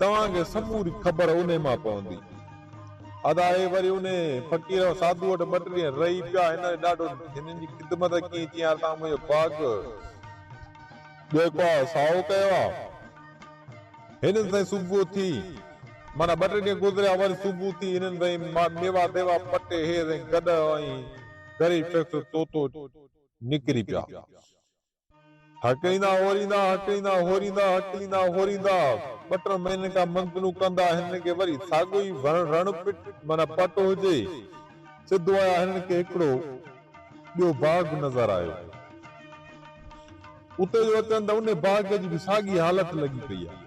توهان کي سموري خبر انهي مان پوندي. ادا اهي وري انهي فقير ساڌو وٽ ٻه ٽي ڏينهن رهي پيا. هن ڏاڍو هنن جي خدمت ڪيائين. چيائين يار توهان منهنجو باغ جيڪو آ سائو ڪيو آ. هنن سائين صبح ٿي معنيٰ ٻه ٽي ڏينهن گذريا وري صبح ٿي هنن سائين ميوا تيوا پٽي هي سائين گڏهه ۽ غريب شخص طوطو نڪري پيا. هڪليندا هوريندا هڪليندا هوريندا هڪليندا هوريندا ٻه ٽن مهينن کان منزلون ڪندا هنن کي وري ساڳيو ئي رڻ پٽ معنيٰ پٽ هجي سڌو آيا هنن کي هڪڙو ٻيو باغ نظر آيو. اتي جو اچن ته انهي باغ جي به ساڳي حالت لڳي پئي آهي.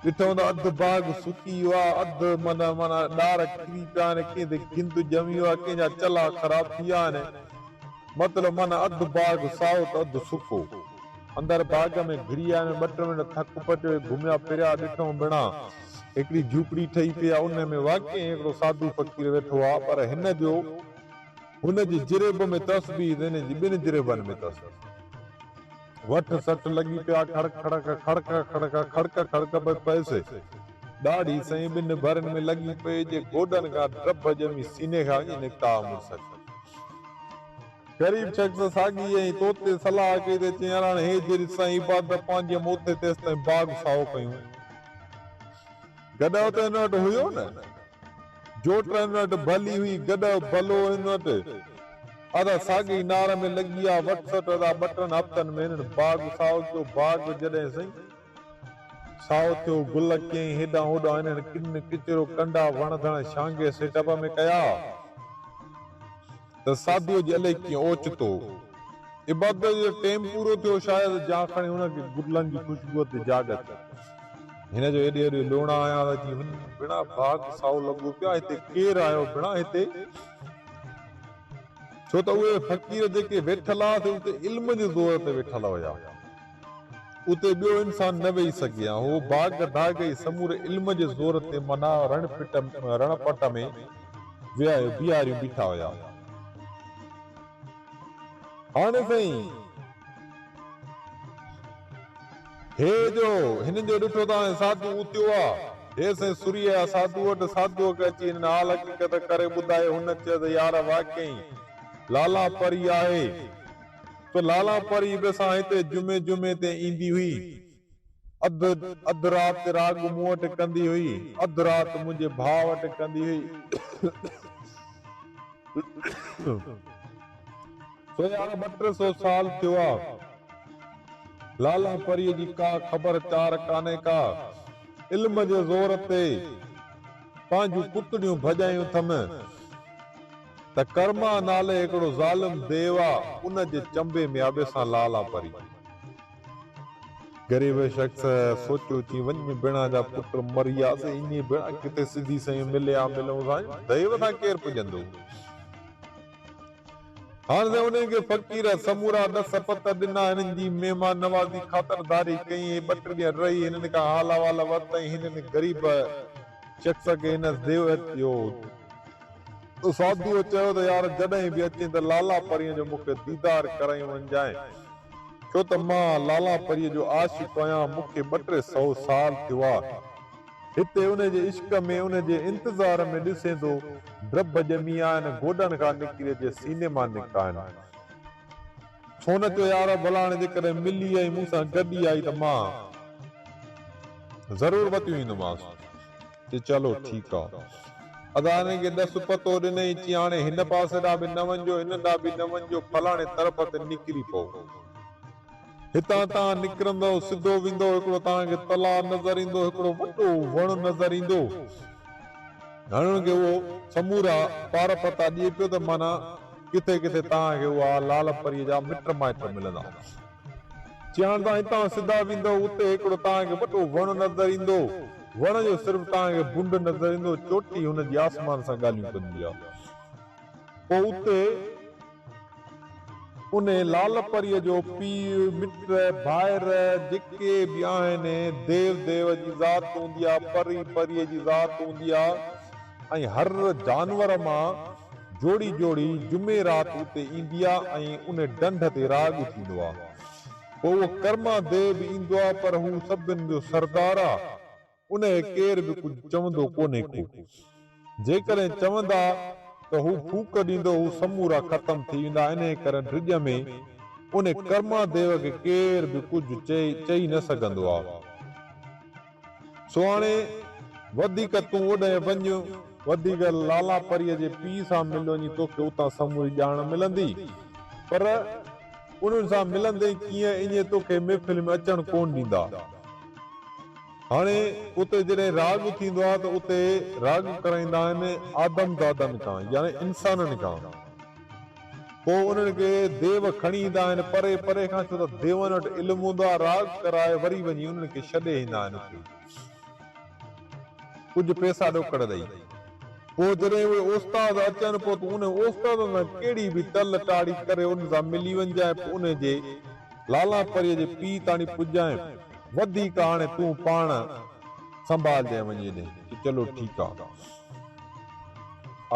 ڏٺائون ته اڌ باغ سڪي ويو آهي، اڌ معنيٰ معنيٰ ڏار ڪري پيا آهن، ڪنهن تي گند ڄمي ويو آهي، ڪنهن جا چلها خراب ٿي ويا آهن. مطلب معنيٰ اڌ باغ سائو ته اڌ سڪو. اندر باغ ۾ گهڙي آيا ۽ ٻه ٽي منٽ ٿڪ پٽيو گهميا ڦريا، ڏٺائون ڀيڻا هڪڙي جهوپڙي ٺهي پئي آهي، انهي ۾ واقعي هڪڙو ساڌو فقير ويٺو آهي، پر هن جو هن جي جريب ۾ تسبيح ته هن جي ٻن جريبن ۾ تسبيح. وٺ سٺ لڳي پيا کڙڪ کڙڪ کڙڪ کڙڪ کڙڪ کڙڪ پئي پئس. ڏاڙهي سائين ٻن ڀرين ۾ لڳي پئي جي گوڏن کان ڊڀ ڄمي سيني کان وڃي نڪتا ها مڙس کي. غريب شخص ساڳي ۽ طوطي صلاح ڪئي ته چيائين يار هاڻي هي جيري سائين عبادت پنهنجي موتي تيستائين باغ سائو ڪيون. گڏهه ته هن وٽ هيو نه. جوٽ هن وٽ ڀلي هئي، گڏهه ڀلو هن وٽ. ادا ساڳي ئي نار ۾ لڳي آ، وٺ سٽ ادا ٻه ٽن هفتن ۾ هنن باغ سائو ڪيو، باغ جڏهن سائين سائو ٿيو، گل ڪيائين، هيڏانهن هوڏانهن هنن ڪن ڪچرو ڪنڊا وڻ ڌڻ شانگي سيٽ اپ ۾ ڪيا. ته ساڌوء جي الائي ڪيئن اوچتو عبادت جو ٽيم پورو ٿيو، شايد جان کڻي هن کي گلن جي خوشبوء تي جاڳ اچي. هن جو هيڏي هوڏي لوڻا آيا ته اچي وڃ ڀيڻا باغ سائو لڳو پيو آ، هتي ڪير آيو ڀيڻا هتي؟ ڇو ته اهي فقير جيڪي ويٺل ها سي اتي علم جي زور تي ويٺل هيا. اتي ٻيو انسان نه ويهي سگهي ها. هو باغ ڌاڳ ئي سموري علم جي زور تي معنيٰ رڻ پٽ رڻ پٽ ۾ ويهايو بيهاريون بيٺا هيا. هاڻي سائين! هي جو هنن جو ڏٺو ته هاڻي ساڌو اٿيو آ. هي سائين سري آيا ساڌوء وٽ. ساڌوء کي اچي هنن حال حقيقت ڪري ٻڌائي. هن چيو ته يار واقعي لالا پري آهي. سو لالا پري به سان هتي جمعي جمعي تي ايندي هئي. اڌ اڌ رات راڳ مون وٽ ڪندي هئي. اڌ رات منهنجي ڀاء وٽ ڪندي هئي. سو يار ٻه ٽي سو سال ٿيو آ. لالا پريء جي ڪا خبر چار ڪانهي ڪا. علم جي زور تي پنهنجون پتڙيون ڀڄايون ٿم ته ڪرما نالي هڪڙو ظالم ديو آ، ان جي چنبي ۾ آ ٻيسان لالا پري. غريب شخص سوچيو چي وڃ ڀيڻا جا پٽ مري آ سي اڃي ڀيڻا ڪٿي سڌي سئين ملي آ ملون سائين ديو سان ڪير پڄندو. هاڻ سائين انهن کي فقير سمورا ڏس پت ڏنا، هنن جي مهمان نوازي خاطرداري ڪئي ۽ ٻه ٽي ڏينهن رهي هنن کان حال احوال ورتائين. هنن غريب شخص کي هن ديو اهو ساڌوء چيو ته يار جڏهن به اچين ته لالا پرينء جو مون کي ديدار ڪرائي وڃجانء، ڇو ته مان لالا پريء جو عاشق آهيان، مون کي ٻه ٽي سئو سال ٿيو آ. هتي ان جي عشق ۾ ان جي انتظار ۾ ڏسين ٿو ڊڀ ڄمي آهن گوڏن کان نڪري اچي سيني مان نڪتا آهن. ڇو نه چيو يار ڀلا هاڻي جيڪڏهن ملي ۽ مون سان گڏي آئي ته مان ضرور وتيون ايندومانس. چي چلو ٺيڪ آ. ادا هنن کي ڏس پتو ڏنئي چي هاڻي هن پاسي ڏانهن به نه وڃجو هن ڏانهن به نه وڃجو فلاڻي طرف تي نڪري پئو. هتان توهان نڪرندؤ، سڌو ويندؤ، هڪڙو توهان کي تلاء نظر ايندو، هڪڙو وڏو وڻ نظر ايندو. هاڻي انهن کي اهو سمورا پار پتا ڏئي پيو ته معنيٰ ڪٿي ڪٿي توهان کي اها لال پريء جا مٽ مائٽ ملندا. چي هاڻي توهان هتان سڌا ويندؤ، اتي هڪڙو توهان کي وڏو وڻ نظر ايندو. وڻ جو صرف توهان کي بنڊ نظر ايندو، چوٽي هن جي آسمان سان ڳالهيون ڪندي آ. پوء اتي. انهي لال پريء جو پيء، مٽ، ڀائر جيڪي به آهن، ديو ديو جي ذات هوندي آ، پري پريء جي ذات هوندي آ ۽ هر جانور مان جوڙي جوڙي جمعي رات اتي ايندي آ ۽ انهي ڍنڍ تي راڳ ٿيندو آ. پوء اهو ڪرما ديو به ايندو آ پر هو سڀن جو سردار آ. انهيء ڪير به ڪجهه چوندو ڪونهي ڪو. جيڪڏهن چوندا ته هو ڦوڪ ڏيندو هو سمورا ختم ٿي ويندا انهيء ڪري ڊڄ ۾ انهي ڪرما ديو کي ڪير به ڪجهه چئي نه سگهندو آ. سو هاڻي وڌيڪ تون اوڏانهن وڃ وڌيڪ لالا پريء جي پيء سان مل وڃي توکي اتان سموري ڄاڻ ملندي. پر انهن سان ملندين ڪيئن اڃي توکي محفل ۾ اچڻ ڪونه ڏيندا. هاڻي اتي جڏهن راڳ ٿيندو آهي ته اتي راڳ ڪرائيندا آهن آدم زادن کان يعني انسانن کان. پوء انهن کي ديو کڻي ايندا آهن پري پري کان ڇو ته ديون وٽ علم هوندو آهي راڳ ڪرائي وري وڃي انهن کي ڇڏي ايندا آهن اتي ڪجهه پئسا ڏوڪڙ ڏئي. پوء جڏهن اهي اوستاد اچن پوء تون انهن اوستادن سان ڪهڙي به ٽل ٽاڙي ڪري انهن سان ملي وڃجانء پوء انهن جي لالان پريء جي پيء تاڻي پڄجانء، وڌيڪ هاڻي تون پاڻ سنڀالجانء وڃي ڏي. چي چلو ٺيڪ آ.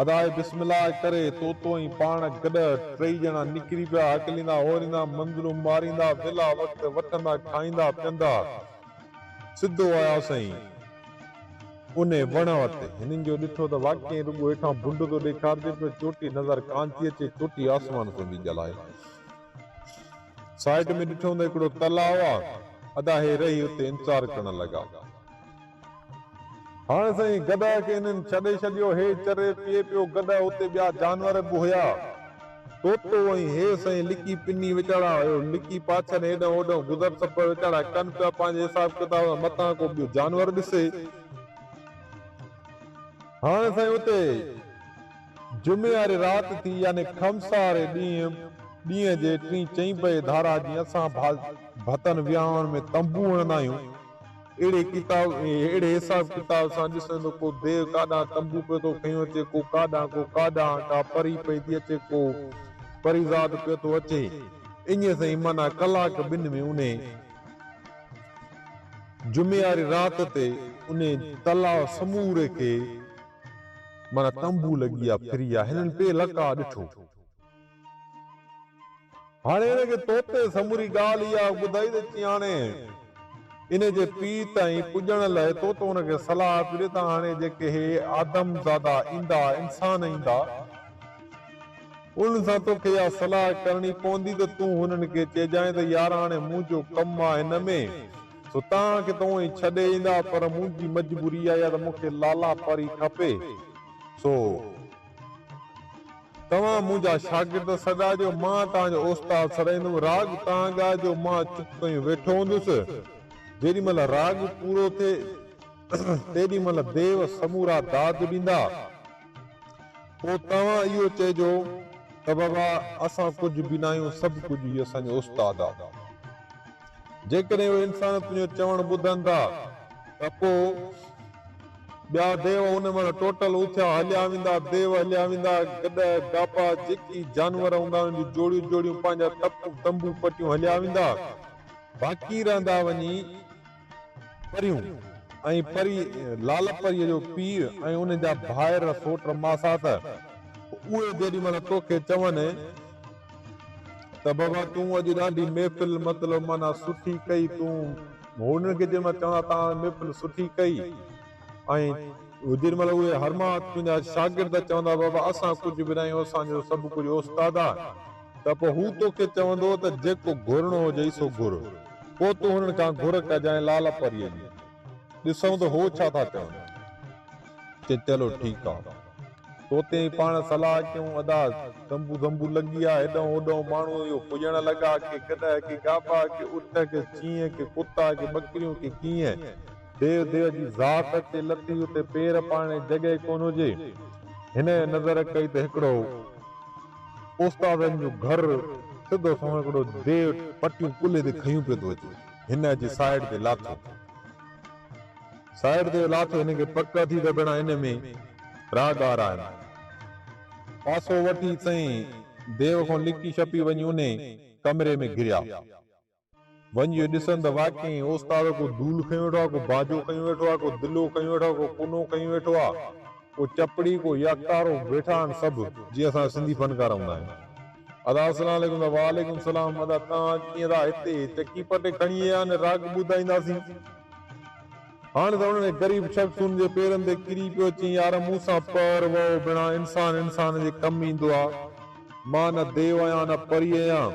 ادا اي بسم الله ڪري طوطو ۽ پاڻ گڏهه ٽئي ڄڻا نڪري پيا، هڪليندا هوريندا، منزلون ماريندا، ويلا وقت وٺندا کائيندا پيئندا، سڌو آيا سائين انهي وڻ وٽ. هنن جو ڏٺو ته واقعي رڳو هيٺان بنڊ ٿو ڏيکارجي پيو، چوٽي نظر ڪانه ٿي اچي، چوٽي آسمان سان ٿي ڳالهائي. سائيڊ ۾ ڏٺو ته هڪڙو تلاء آ، ادا هي رهي اتي انتظار ڪرڻ لڳا. هاڻ سائين گڏهه کي هنن ڇڏي ڇڏيو، هي چري پئي پيو گڏهه اتي ٻيا جانور به هيا، طوطو ۽ هي سائين لڪي پني ويچارا هيو لڪي پاڇن هيڏانهن هوڏانهن گذر سفر ويچارا ڪن پيا پنهنجي حساب ڪتاب سان متان ڪو ٻيو جانور ڏسي. هاڻ سائين اتي. جمعي واري رات ٿي يعني خمسه واري ڏينهن ڏينهن جي ٽين چئين بجي ڌارا جيئن اسان ڀتن وياهن ۾ تنبو هڻندا آهيون اهڙي ڪتاب اهڙي حساب ڪتاب سان ڏسين ته ڪو ديو ڪاڏانهن تنبو پيو ٿو کنيو اچي ڪو ڪاڏانهن ڪو ڪاڏانهن ڪا پري پئي ٿي اچي ڪو پريزاد پيو ٿو اچي ائين سائين معنيٰ ڪلاڪ ٻن ۾ انهي جمعي واري رات تي انهي تلاء سموري کي معنيٰ تنبو لڳي آ ڦري آ هنن پي لقاء ڏٺو. هاڻي هن کي طوطي سموري ڳالهه اها ٻڌائي ته چيائين هاڻي ان جي پيء تائين پڄڻ لئه تو ته ان کي صلاح پيو ڏي ته هاڻي جيڪي هي آدم زادا ايندا، انسان ايندا، انهن سان توکي اها صلاح ڪرڻي پوندي ته تون هنن کي چئجانء ته يار هاڻي منهنجو ڪم آ هن ۾، سو توهان کي ته اونئن ئي ڇڏي ايندا، پر منهنجي مجبوري اها آ ته مون کي لالا پري کپي، سو. توهان منهنجا شاگرد سڏائجو، مان توهان جو استاد سڏائيندم. راڳ توهان ڳائجو، مان چپ ڪيون ويٺو هوندس. جيڏي مهل راڳ پورو ٿئي، تيڏي مهل ديو سمورا داد ڏيندا. پوء توهان اهو چئجو ته بابا اسان ڪجهه به ناهيون، سڀ ڪجهه هي اسان جو استاد آ. جيڪڏهن اهي انسان تنهنجو چوڻ ٻڌن ٿا ته پوء ٻيا ديو ان مهل ٽوٽل اٿيا هليا ويندا، ديو هليا ويندا، گڏهه، گابا، جيڪي جانور هوندا انهن جون جوڙيون جوڙيون پنهنجا تنبو پٽيون هليا ويندا، باقي رهندا وڃي پريون ۽ پري لال پريء جو پيء ۽ ان جا ڀائر سوٽ ماسات، اهي جيڏي مهل توکي چون ته بابا تون اڄ ڏاڍي محفل مطلب معنيٰ سٺي ڪئي تون هنن کي جيڏي مهل چوندا توهان محفل سٺي ڪئي ۽ جيڏي مهل اهي هرما تنهنجا شاگرد چوندا بابا اسان ڪجهه به ناهيون اسان جو سڀ ڪجهه استاد آ ته پوء هو توکي چوندو ته جيڪو گهرڻو هجئي سو گهر پوء تون هنن کان گهر ڪجانء لال پريء جي ڏسون ته هو ڇا ٿا چون. چي چلو ٺيڪ آ. توتي ئي پاڻ صلاح ڪيون ادا تنبو زنبو لڳي آ هيڏانهن هوڏانهن ماڻهو اهو پڄڻ لڳا ڪي گڏهه ڪي گابا ڪي اٺ ڪي چينهن ڪي ڪتا ڪي ٻڪريون ڪي ڪيئن ديو ديو جي ذات اچي لٿي اتي پير پائڻ جي جڳهه ڪونه هجي هن نظر ڪئي ته هڪڙو استادن جو گهر سڌو سنئون هڪڙو ديو پٽيون ڪلهي تي کنيون پيو ٿو اچي هن اچي سائيڊ تي لاٿو. سائيڊ تي لاٿو هن کي پڪ ٿي ته ڀيڻا ان ۾ راهگار آهن. پاسو وٺي سائين ديو کان لڪي ڇپي وڃي انهي ڪمري ۾ گهريا. وڃي اهو ڏسن ته واقعي استاد ڪو دول کنيو ويٺو آهي، ڪو باجو کنيو ويٺو آهي، ڪو دلو کنيو ويٺو آهي، ڪو ڪنو کنيو ويٺو آهي، ڪو چپڙي، ڪو يڪتارو ويٺا آهن سڀ جيئن اسان جا سنڌي فنڪار هوندا آهن. ادا اسلام عليڪم ادا وعليڪم السلام ادا توهان ڪيئن ٿا هتي چڪي پٽي کڻي آيا آهن راڳ ٻڌائينداسين. هاڻ ته انهن غريب شخص ان جي پيرن تي ڪري پيو چيائين يار مون سان پهر وهو بنا انسان انسان جي ڪم ايندو آ مان نه ديو آهيان نه پري آهيان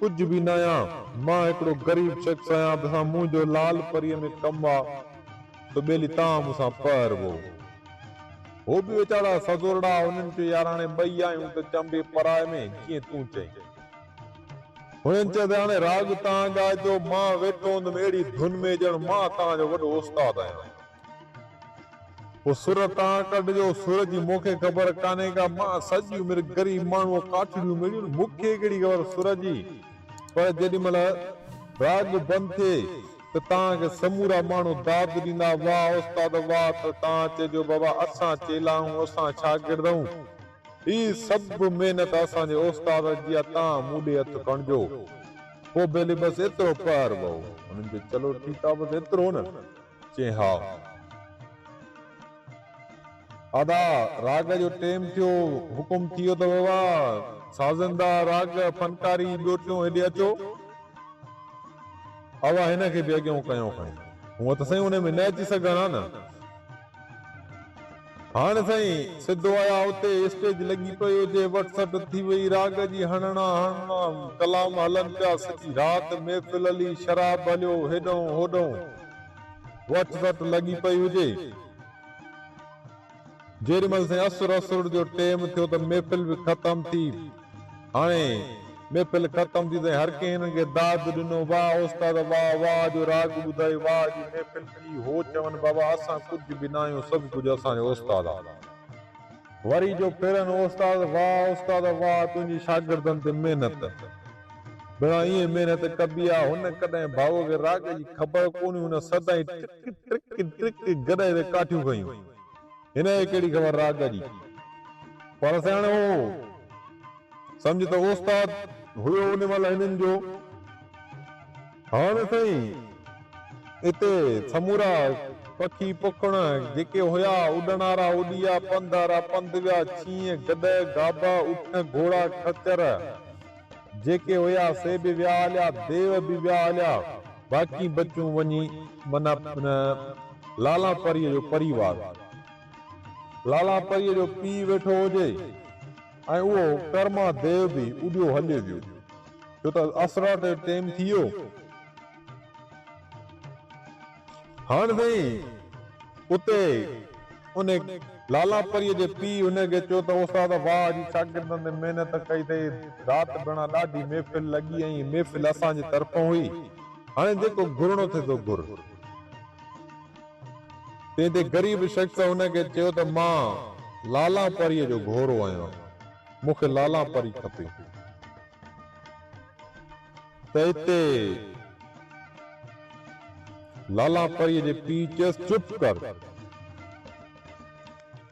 ڪجهه به نه آهيان مان هڪڙو غريب شخص آهيان بس منهنجو لال پريء ۾ ڪم آ سو ٻيلي توهان مون سان پهر وهو. هو به ويچارا سزورڙا انهن چيو يار هاڻي ٻئي آهيون ته چنبي پرائي ۾ جيئن تون چئين. هنن چيو ته هاڻي راڳ توهان ڳائجو، مان ويٺو هوندم اهڙي ڌن ۾ ڄڻ مان توهان جو وڏو استاد آهيان. پوء سر توهان ڪڍجو، سر جي مون کي خبر ڪانهي ڪا، مان سڄي عمر غريب ماڻهوء ڪاٺڙيون ميڙيون، مون کي ڪهڙي خبر سر جي، پر جيڏي مهل راڳ بند ٿئي ته توهان کي سمورا ماڻهو داد ڏيندا، واهه استاد واهه، ته توهان چئجو بابا اسان چيلا آهيون، اسان شاگرد آهيون. هي سڀ محنت اسان جي استاد جي آ تان مون ڏي هٿ کڻجو. پوء ڀيلي بس ايترو پهر وهو. هنن چيو چلو ٺيڪ آ بس ايترو نه؟ چين ها. ادا راڳ جو ٽيم ٿيو حڪم ٿي ويو ته بابا سازندا راڳ فنڪاري ٻيو ٽيون هيڏي اچو. اوا هن کي به اڳيون ڪيو کڻي. هونء ته سائين ان ۾ نه اچي سگهن ها نه. هاڻ سائين سڌو آيا اتي اسٽيج لڳي پئي هجي وٺ سٽ ٿي وئي راڳ جي هڻڻا هڻڻا ڪلام هلن پيا سڄي رات محفل هلي شراب هليو هيڏئون هوڏئون وٺ سٽ لڳي پئي هجي جيڏي مهل سائين اسر اسر جو ٽيم ٿيو ته محفل به ختم ٿي هاڻي محفل ختم ٿي ته هر ڪنهن هنن کي داد ڏنو، واهه استاد واهه، واهه جو راڳ ٻڌائي، واهه جي محفل ٿي، هو چون بابا اسان ڪجهه به ناهيون سڀ ڪجهه اسان جو استاد آ. وري جو ڦرن استاد واهه استاد واهه تنهنجي شاگردن تي محنت. ڀيڻا ائين محنت ڪبي آ، هن ڪڏهن ڀائوء کي راڳ جي خبر ڪونهي هن سدائين ٽرڪ ٽرڪ ٽرڪ گڏهه تي ڪاٺيون کنيون. هن کي ڪهڙي خبر راڳ جي. پر سياڻو هو. سمجهه ته استاد هيو ان مهل هنن جو. هاڻ سائين اتي سمورا پکي پکڻ جيڪي هيا اڏڻ وارا اڏي ويا، پنڌ وارا پنڌ ويا، شينهن، گڏهه، گابا، اٺ، گهوڙا، خچر جيڪي هيا سي به ويا هليا، ديو به ويا هليا. باقي بچون وڃي معنيٰ لالا پريء جو پريوار. لالا پريء جو پيء ويٺو هجي ۽ اهو ڪرما ديو به اڏيو هليو ويو، ڇو ته اسراٽ جو ٽيم ٿي ويو. هاڻ سائين اتي ان لالا پريء جي پيء هن کي چيو ته استاد واهه جي شاگردن تي محنت ڪئي اٿئي، رات ڀيڻا ڏاڍي محفل لڳي ۽ محفل اسان جي طرفون هئي، هاڻي جيڪو گهرڻو ٿئي سو گهر. تنهن تي غريب شخص هن کي چيو ته مان لالا پريء جو گهورو آهيان، مون کي لالا پري کپي. ته اتي لالا پريء جي پيء چيس چپ ڪر.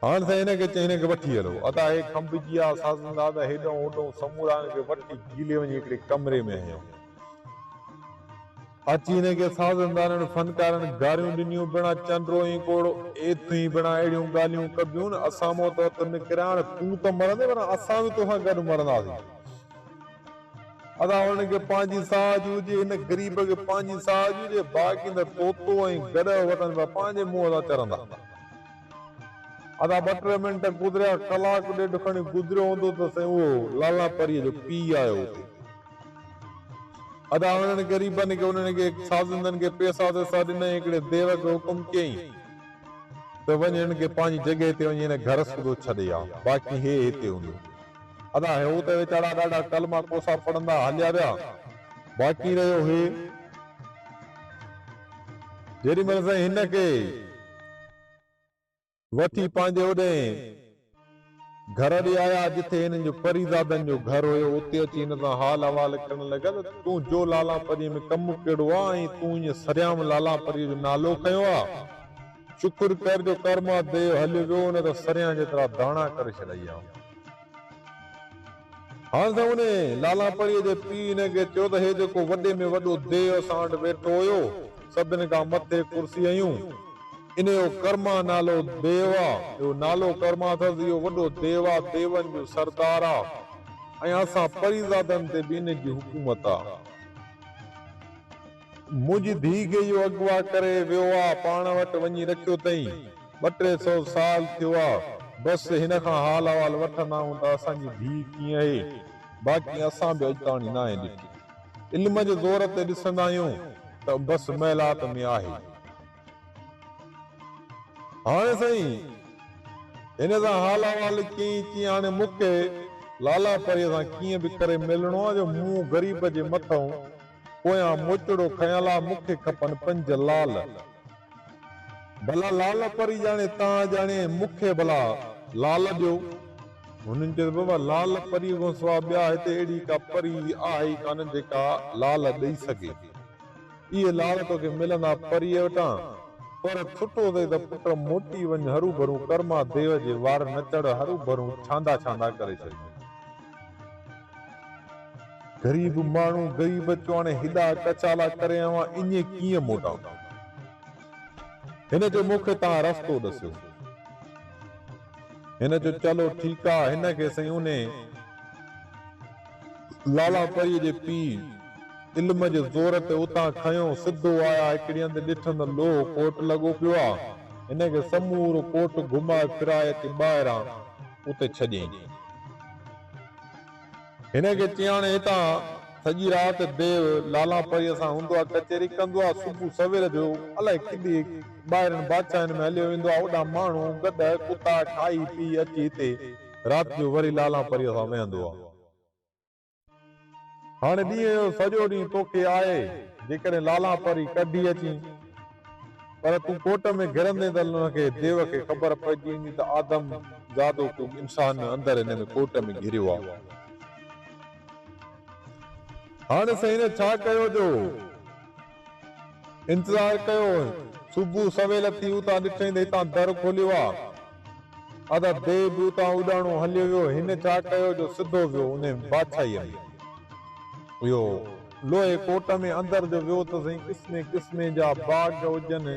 هاڻ سائين هن کي چئي هن کي وٺي هلو. ادا هي کنڀجي آ سازندا ته هيڏئون هوڏئون سمورا هن کي وٺي گهيلي وڃي هڪڙي ڪمري ۾ هنيو. اچي هن کي سازندارن فنڪارن گاريون ڏنيون بڻا چنڊو ۽ ڪوڙو ايٿ ئي بڻا اهڙيون ڳالهيون ڪبيون نه اسان مون ته هٿ نڪريا هاڻ تون ته مرندين پر اسان به توسان گڏ مرنداسين. ادا هن کي پنهنجي ساهه جي هجي، هن غريب کي پنهنجي ساهه جي هجي، باقي ته طوطو ۽ گڏهه وتن پيا پنهنجي منهن سان چرندا. ادا ٻه ٽي منٽ گذريا، ڪلاڪ ڏيڍ کڻي گذريو هوندو ته سائين اهو لالا پريء جو پيء آيو اتي. ادا انهن غريبن کي انهن کي سازندن کي پئسا سيسا ڏنائين، هڪڙي ديو کي حڪم ڪيائين ته وڃ هن کي پنهنجي جڳهه تي وڃي هن گهر سوڌو ڇڏي آ، باقي هي هتي هوندو. ادا هو ته ويچارا ڏاڍا ڪلما ڪوسا پڙهندا هليا ويا، باقي رهيو هي. جيڏي مهل سائين هن کي وٺي پنهنجي اوڏهين گهر ڏي آيا، جٿي هنن جو پريزادن جو گهر هيو، اتي اچي هن سان حال احوال ڪرڻ لڳا ته تون جو لالان پريء ۾ ڪم ڪهڙو آ ۽ تون ائين سرعام لالان پريء جو نالو کنيو آ؟ شڪر ڪر جو ڪرما ديو هليو ويو نه ته سريان جيترا داڻا ڪري ڇڏائي ها. هاڻ ته انهي لالان پريء جي پيء هن کي چيو ته هي جيڪو وڏي ۾ وڏو ديو اسان وٽ ويٺو هيو، سڀن کان مٿي ڪرسي هنيون، انهي جو ڪرما نالو ديو آ، اهو نالو ڪرما اٿس، اهو وڏو ديو آ، ديون جو سردار آ ۽ اسان پريزادن تي به انهي جي حڪومت آ. منهنجي ڌيء کي اهو اغوا ڪري ويو آ، پاڻ وٽ وڃي رکيو اٿئين. ٻه ٽي سئو سال ٿيو آ. بس هن کان حال احوال وٺندا آهيون ته اسان جي ڌيء ڪيئن اهي. باقي اسان به اڄ تاڻي ناهي ڏٺي. علم جي زور تي ڏسندا آهيون ته بس محلات ۾ آهي. هاڻي سائين هن سان حال احوال ڪيئين چيائين هاڻي مون کي لالا پريء سان ڪيئن به ڪري ملڻو آ جو مون غريب جي مٿئون پويان موچڙو کنيل آ، مون کي کپن پنج لال. ڀلا لال پري ڄاڻي تان ڄاڻي، مون کي ڀلا لال ڏيو. هنن چيو ته بابا لال پريء کان سواء ٻيا هتي اهڙي ڪا پري آهي ئي ڪانه جيڪا لال ڏئي سگهي. اهي لال توکي ملندا پريء وٽان، پر سٺو اٿئي ته پٽ موٽي وڃ هروڀرو ڪرما ديو جي وار نه چڙهه هروڀرو ڇاندا ڇاندا ڪري ڇڏيندو. غريب ماڻهو غريب چواڻي هيڏا ڪچالا ڪري آيو آهيان اڃي ڪيئن موٽان. هن چيو مون کي توهان رستو ڏسيو. هن چيو چلو ٺيڪ آ. هن کي سائين انهي لالا پريء جي پيء علم جي زور تي اتان کنيو سڌو آيا هڪڙي هنڌ ڏٺن ته لوهه ڪوٽ لڳو پيو آ. هن کي سمورو ڪوٽ گهمائي ڦرائي اچي ٻاهران اتي ڇڏيائين. هن کي چياڻي هتان سڄي رات ديو لالان پريء سان هوندو آ، ڪچهري ڪندو آ، صبح سوير جو الائي ڪيڏي ٻاهرين بادشاهين ۾ هليو ويندو آ، اوڏانهن ماڻهو، گڏهه، ڪتا کائي پي اچي هتي رات جو وري لالان پريء سان ويهندو آ. هاڻي ڏينهن جو سڄو ڏينهن توکي آهي، جيڪڏهن لالان پري ڪڍي اچين. پر تون ڪوٽ ۾ گهرندين ته ان کي، ديو کي، خبر پئجي ويندي ته آدم زادو ڪو انسان اندر هن ۾ ڪوٽ ۾ گهريو آ. هاڻي سائين هن ڇا ڪيو جو انتظار ڪيو. صبح سويل ٿي اتان ڏٺائين ته هتان در کوليو آ. ادا ديو به اتان اڏاڻو هليو ويو. هن ڇا ڪيو جو سڌو ويو انهي بادشاهيء ۾. اهو لوهي ڪوٽ ۾ اندر جو ويو ته سائين قسمين قسمين جا باغ هجن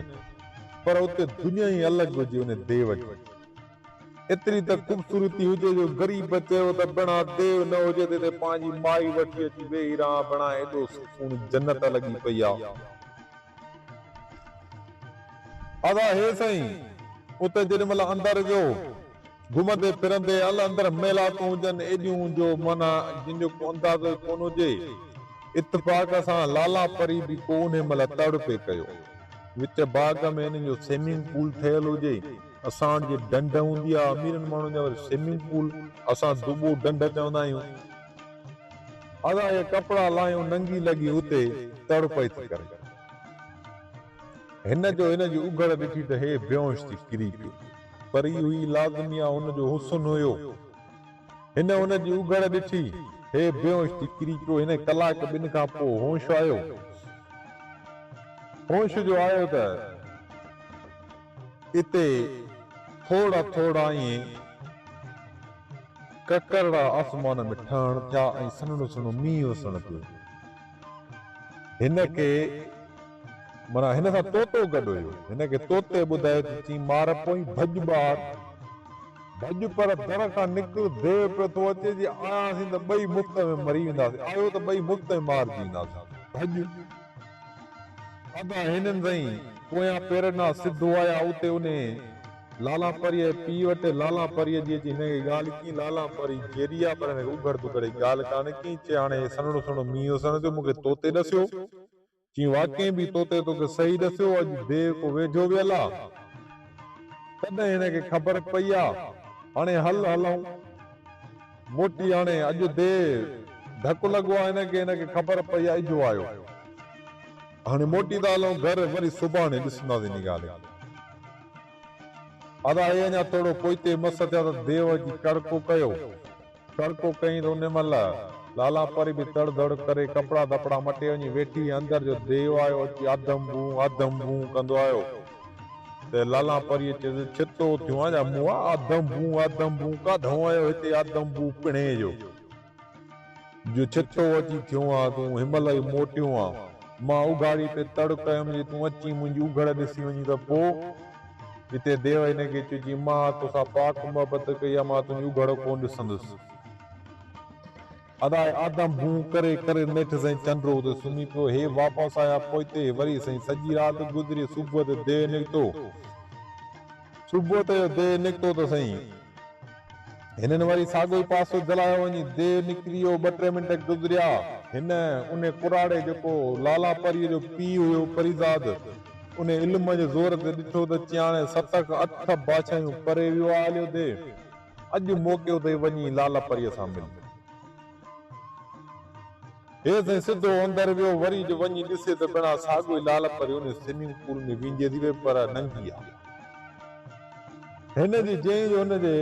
پر اتي دنيا ئي الڳ هجي ان ديو جي ايتري ته خوبصورتي هجي جو غريب چيو ته بڻا ديو نه هجي ته هتي پنهنجي مائي وٺي اچي ويهي رهان بڻا ايڏو سڪون جنت لڳي پئي آ. ادا هي سائين اتي جيڏي مهل اندر ويو گهمندي ڦرندي ال اندر محلاتون هجن ايڏيون جو معنيٰ جن جو ڪو اندازو ئي ڪونه هجي. اتفاق سان لالا پري به ڪو انهي مهل تڙ پئي ڪيو. وچ باغ ۾ انهن جو سئمنگ پول ٺهيل هجي. اسان وٽ جي ڍنڍ هوندي آ اميرن ماڻهن جا وري سئمنگ پول اسان دٻو ڍنڍ چوندا آهيون. ادا اهي ڪپڙا لاهيون ننگي لڳي اتي تڙ پئي ٿي ڪري. هن جو هن جي اگهڙ ڏٺي ته هي بيهوش ٿي ڪري پيو. پري هئي لازمي آ هن جو حسن هيو. هن هن جي اگهڙ ڏٺي، هي بيهوش ٿي ڪري پيو. هن ڪلاڪ ٻن کان پوء هوش آيو. هوش جو آيو ته اتي ٿورڙا ٿورڙا ائين ڪڪرڙا آسمان ۾ ٺهڻ ٿيا ۽ سنهڙو سنهڙو مينهن وسڻ ٿيو. هن کي معنيٰ هن سان طوطو گڏ هيو. هن کي طوطي ٻڌايو ته چين مار پوئين ڀڄ ٻاهر. ڀڄ پر در کان نڪر ديو پيو ٿو اچي جي آياسين ته ٻئي مفت ۾ مري وينداسين. آيو ته ٻئي مفت ۾ مارجي وينداسين. ڀڄ. ادا هنن سائين پويان پير ڏنا سڌو آيا اتي انهي لالان پريء جي پيء وٽ. لالان پريء جي اچي هن کي ڳالهه ڪيئي. لالان پري جيڏي آ پر هن کي اگهڙ تگهڙ جي ڳالهه ڪانه ڪيئي. چي هاڻي هي سنهڙو سنهڙو مينهن وسڻ ٿيو مون کي طوطي ڏسيو. چيائين، واقعي به طوطي توکي صحيح ڏسيو، اڄ ديو ڪو ويجهو ويل آ، تڏهن هن کي خبر پئي آ، هاڻي هل هلون. موٽي هاڻي اڄ ديو ڌڪ لڳو آ هن کي، هن کي خبر پئي آ، اجهو آيو. هاڻي موٽي ٿا هلون گهر، وري سڀاڻي ڏسنداسين ان ڳالهه کي. ادا هي اڃا ٿورو پوئتي مس ٿيا ته ديو اچي ڪڙڪو ڪيو. ڪڙڪو ڪيائين ته انهي مهل لالا پري به تڙ ڌڙ ڪري ڪپڙا ڌپڙا مٽي وڃي ويٺي ۽ اندر جو ديو آيو اچي آدم ڀون آدم ڀون ڪندو آيو ته لالا پريء چيس ڇتو ٿيو آن جا مئا آدم ڀون آدم ڀون ڪاڏهون آيو هتي آدم ڀون پڻهين جو جو ڇتو اچي ٿيو آن تون هن مهل ئي موٽيو آن مان اگهاڙي پئي تڙ ڪيم جي تون اچين منهنجي اگهڙ ڏسي وڃين ته پوء اتي ديو هن کي چيو، جي مان توسان پاڪ محبت ڪئي آهي، مان تنهنجي اگهڙ ڪونه ڏسندس. ادا آدم ڀون ڪري ڪري نيٺ سائين چنڊ اتي سمهي پيو. هي واپس آيا پوئتي وري سائين سڄي رات گذري صبح تي ديو نڪتو. صبح تي جو ديو نڪتو ته سائين هنن وري ساڳيو ئي پاسو جلايو وڃي ديو نڪري ويو. ٻه ٽي منٽ گذريا. هن انهي ڪراڙي جيڪو لالا پريء جو پيء هيو پريزاد انهي علم جي زور تي ڏٺو ته چياڻي ست کان اٺ بادشاهيون پري ويو آ هليو ديو اڄ موقعو اٿئي وڃي لالا پريء سان مل. هي سائين سڌو اندر ويو وري جو وڃي ڏسي ته بڻا ساڳيو ئي لال پري انهي سوئمنگ پول ۾ وينجهي ٿي پئي پر ننگي آ. هن جي جئين جو هن جي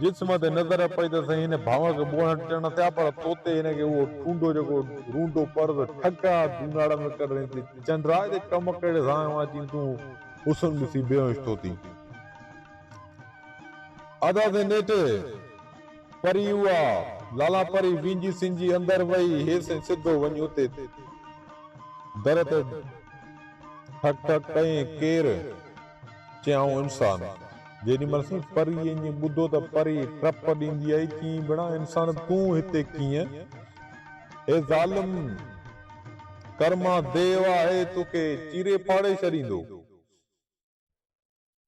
جسم تي نظر پئي ته سائين هن ڀانء کي ٻوڙڻ ٽڻ ٿيا پر طوطي هن کي اهو ٺونڊو جيڪو رونڊو پر ٺڪا دوناڙ ۾ ڪڍي چي چنڊ آ هتي ڪم ڪهڙي سان آيو آهين چين تون حسن ڏسي بيهوش ٿو ٿين. ادا سائين نيٺ پري اها لالا پري وينجهي سنجهي اندر وئي هيس ۽ سڌو وڃي اتي در تي ٺڪ ٺڪ ڪيائين ڪير؟ چيائون انسان. جيڏي مهل سائين پري ائين ٻڌو ته پري ٽپ ڏيندي آئي چيائين ڀيڻا انسان تون هتي ڪيئن؟ هي ظالم ڪرما ديو آهي توکي چيري ڦاڙي ڇڏيندو.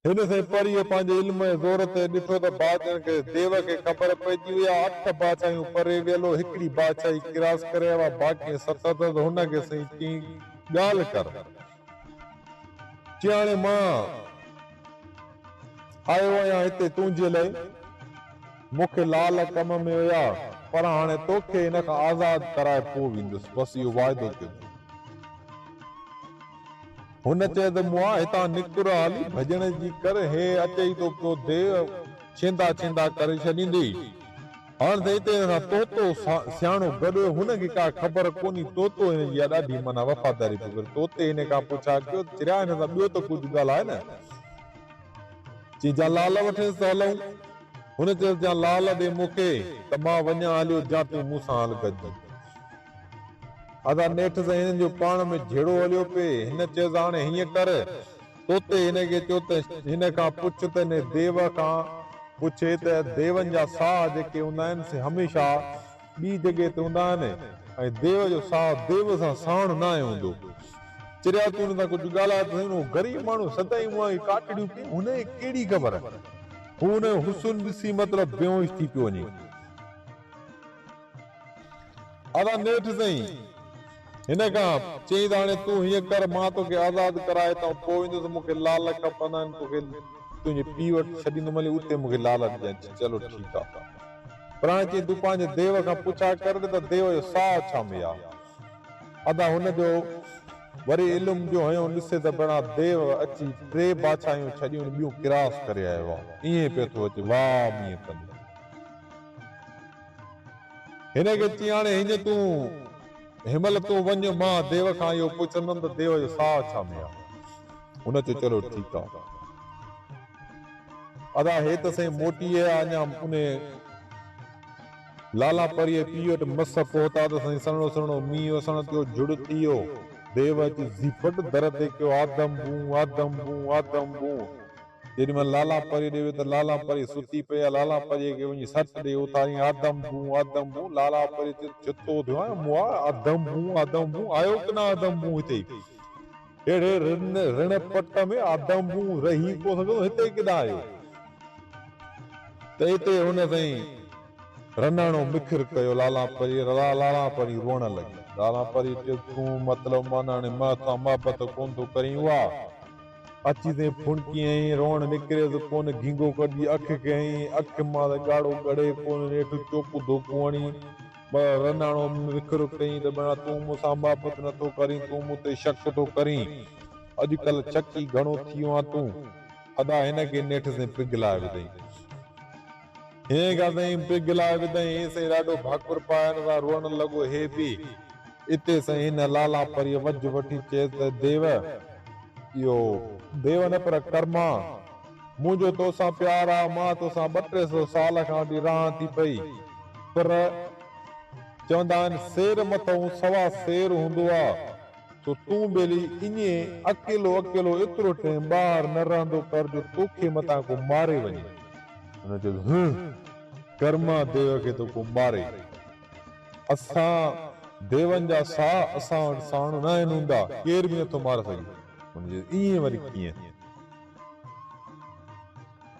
هن سائين پريء پنهنجي علم ۽ زور تي ڏٺو ته بادشاهن کي ديو کي خبر پئجي وئي آهي، اٺ بادشاهيون پري ويل هو، هڪڙي بادشاهي ڪراس ڪري آيو آهي، باقي ست اٿس. هن کي سائين چيائين ڳالهه ڪر. چيائين هاڻي مان آيو آهيان هتي تنهنجي لئي، مون کي لال ڪم ۾ هيا، پر هاڻي توکي هن کان آزاد ڪرائي پوء ويندس، بس اهو واعدو ڪيو. هن چيو ته مئا هتان نڪر هالي ڀڄڻ جي ڪر هي اچئي ٿو پيو ديو ڇيندا ڇيندا ڪري ڇڏيندي. هاڻ ته هتي هن سان طوطو سياڻو گڏ هيو هن کي ڪا خبر ڪونهي طوطو هن جي اها ڏاڍي معنيٰ وفاداري پيو ڪري طوطي هن کان پڇا ڪيو ته چريا هن سان ٻيو ته ڪجهه ڳالهاء نه. چي جا لال وٺينس ته هلئون. هن چيس جا لال ڏي مون کي ته مان وڃان هليو جا تون مون سان هل گڏجي. ادا نيٺ سائين هنن جو پاڻ ۾ جهيڙو هليو پئي. هن چيس هاڻي هيئن ڪر. طوطي هن کي چيو ته هن کان پڇ ته انهي ديو کان پڇي ته ديون جا ساهه جيڪي هوندا آهن سي هميشه ٻي جڳهه تي هوندا آهن ۽ ديو جو ساهه ديو سان ساڻ ناهي هوندو. چريا تون هن سان ڪجهه ڳالهاء ته سهي. اهو غريب ماڻهو سدائين مون وانگي ڪاٽڙيون پي هن کي ڪهڙي خبر. هو هن جو حسن ڏسي مطلب بيهوش ٿي پيو وڃي. ادا نيٺ سائين هن کان چيائين ته هاڻي تون هيئن ڪر مان توکي آزاد ڪرائي هتان پوء ويندس مون کي لال کپندا آهن توکي تنهنجي پيء وٽ ڇڏيندم هلي اتي مون کي لال ڏجانء چي چلو ٺيڪ آ پر هاڻي چيائين تون پنهنجي ديو کان پڇا ڪر ته ديو جو ساهه ڇا ۾ آ ادا هن جو وري علم جو هنيو ڏسي ته بڻا ديو اچي ٽي بادشاهيون ڇڏيون ٻيون ڪراس ڪري آيو آ ائين پيو ٿو اچي واهه مينهن ڪندو. هن کي چيائين هاڻي هينئن تون هنمهل تون وڃ مان ديو کان اهو پڇندم ته ديو جو ساهه ڇا ۾ آ. هن چيو چلو ٺيڪ آ. ادا هي ته سائين موٽي آيا اڃا انهي لالا پريء پيء وٽ مس پهتا ته سائين سنهڙو سنهڙو مينهن وسڻ ٿيو جهڙ ٿي ويو. ديو اچي زيپٽ در تي ڪيو آدم بون آدم بون آدم بون. جيڏي مهل لالا پري ڏي ويو ته لالا پري ستي پئي آ، لالا پريء کي وڃي سٽ ڏئي اٿاريائين، آدم بون، آدم بون، لالا پري چيو ته ڇتو ٿيو آهيان مئا، آدم بون، آدم بون، آيو ڪه نه آدم بون هتي؟ اهڙي رڻ پٽ ۾ آدم بون رهي ڪو سگهندو، هتي ڪيڏانهن آيو؟ ته اتي هن سائين رناڻو مکر ڪيو، لالا پري، لالا پري روئڻ لڳي. لالا پري چيو تون مطلب معنيٰ هاڻي مون سان محبت ڪونه ٿو ڪرين اها؟ اچي سين ڦڻڪيائين، روئڻ نڪريس ڪونه، گهينگو ڪڍي اک ڪيائين، اک مان ته ڳاڙهو ڳڙي ڪونه، نيٺ چوڪو ڌوڪو هڻي، رناڻو وکر ڪيائين ته ڀيڻا تون مون سان محبت نه ٿو ڪرين، تون مون تي شڪ ٿو ڪرين، اڄڪلهه شڪي گهڻو ٿي ويو آن تون. ادا هن کي نيٺ سين پگهلائي وڌئين. هينئن کان سائين پگهلائي وڌائين، هي سائين ڏاڍو ڀاڪر پائي هن سان روئڻ لڳو، هي به اتي سائين هن لالا پريء وجهه وٺي چيس ته ديو، اهو ديو نه پر ڪرما، منهنجو توسان پيار آ، مان توسان ٻه ٽي سو سال کان وٺي رهان ٿي پئي، پر چوندا آهن سير مٿئون سوا سير هوندو آ، سو تون ٻيلي ائين اڪيلو اڪيلو ايترو ٽيم ٻاهر نه رهندو ڪر جو توکي متان ڪو ماري وڃي. هن چيو ته هه! ڪرما ديو کي ٿو ڪو ماري. اسان ديون جا ساهه اسان وٽ ساڻ ناهن هوندا، ڪير به نٿو ماري سگهي. هن چيو ته ائين وري ڪيئن؟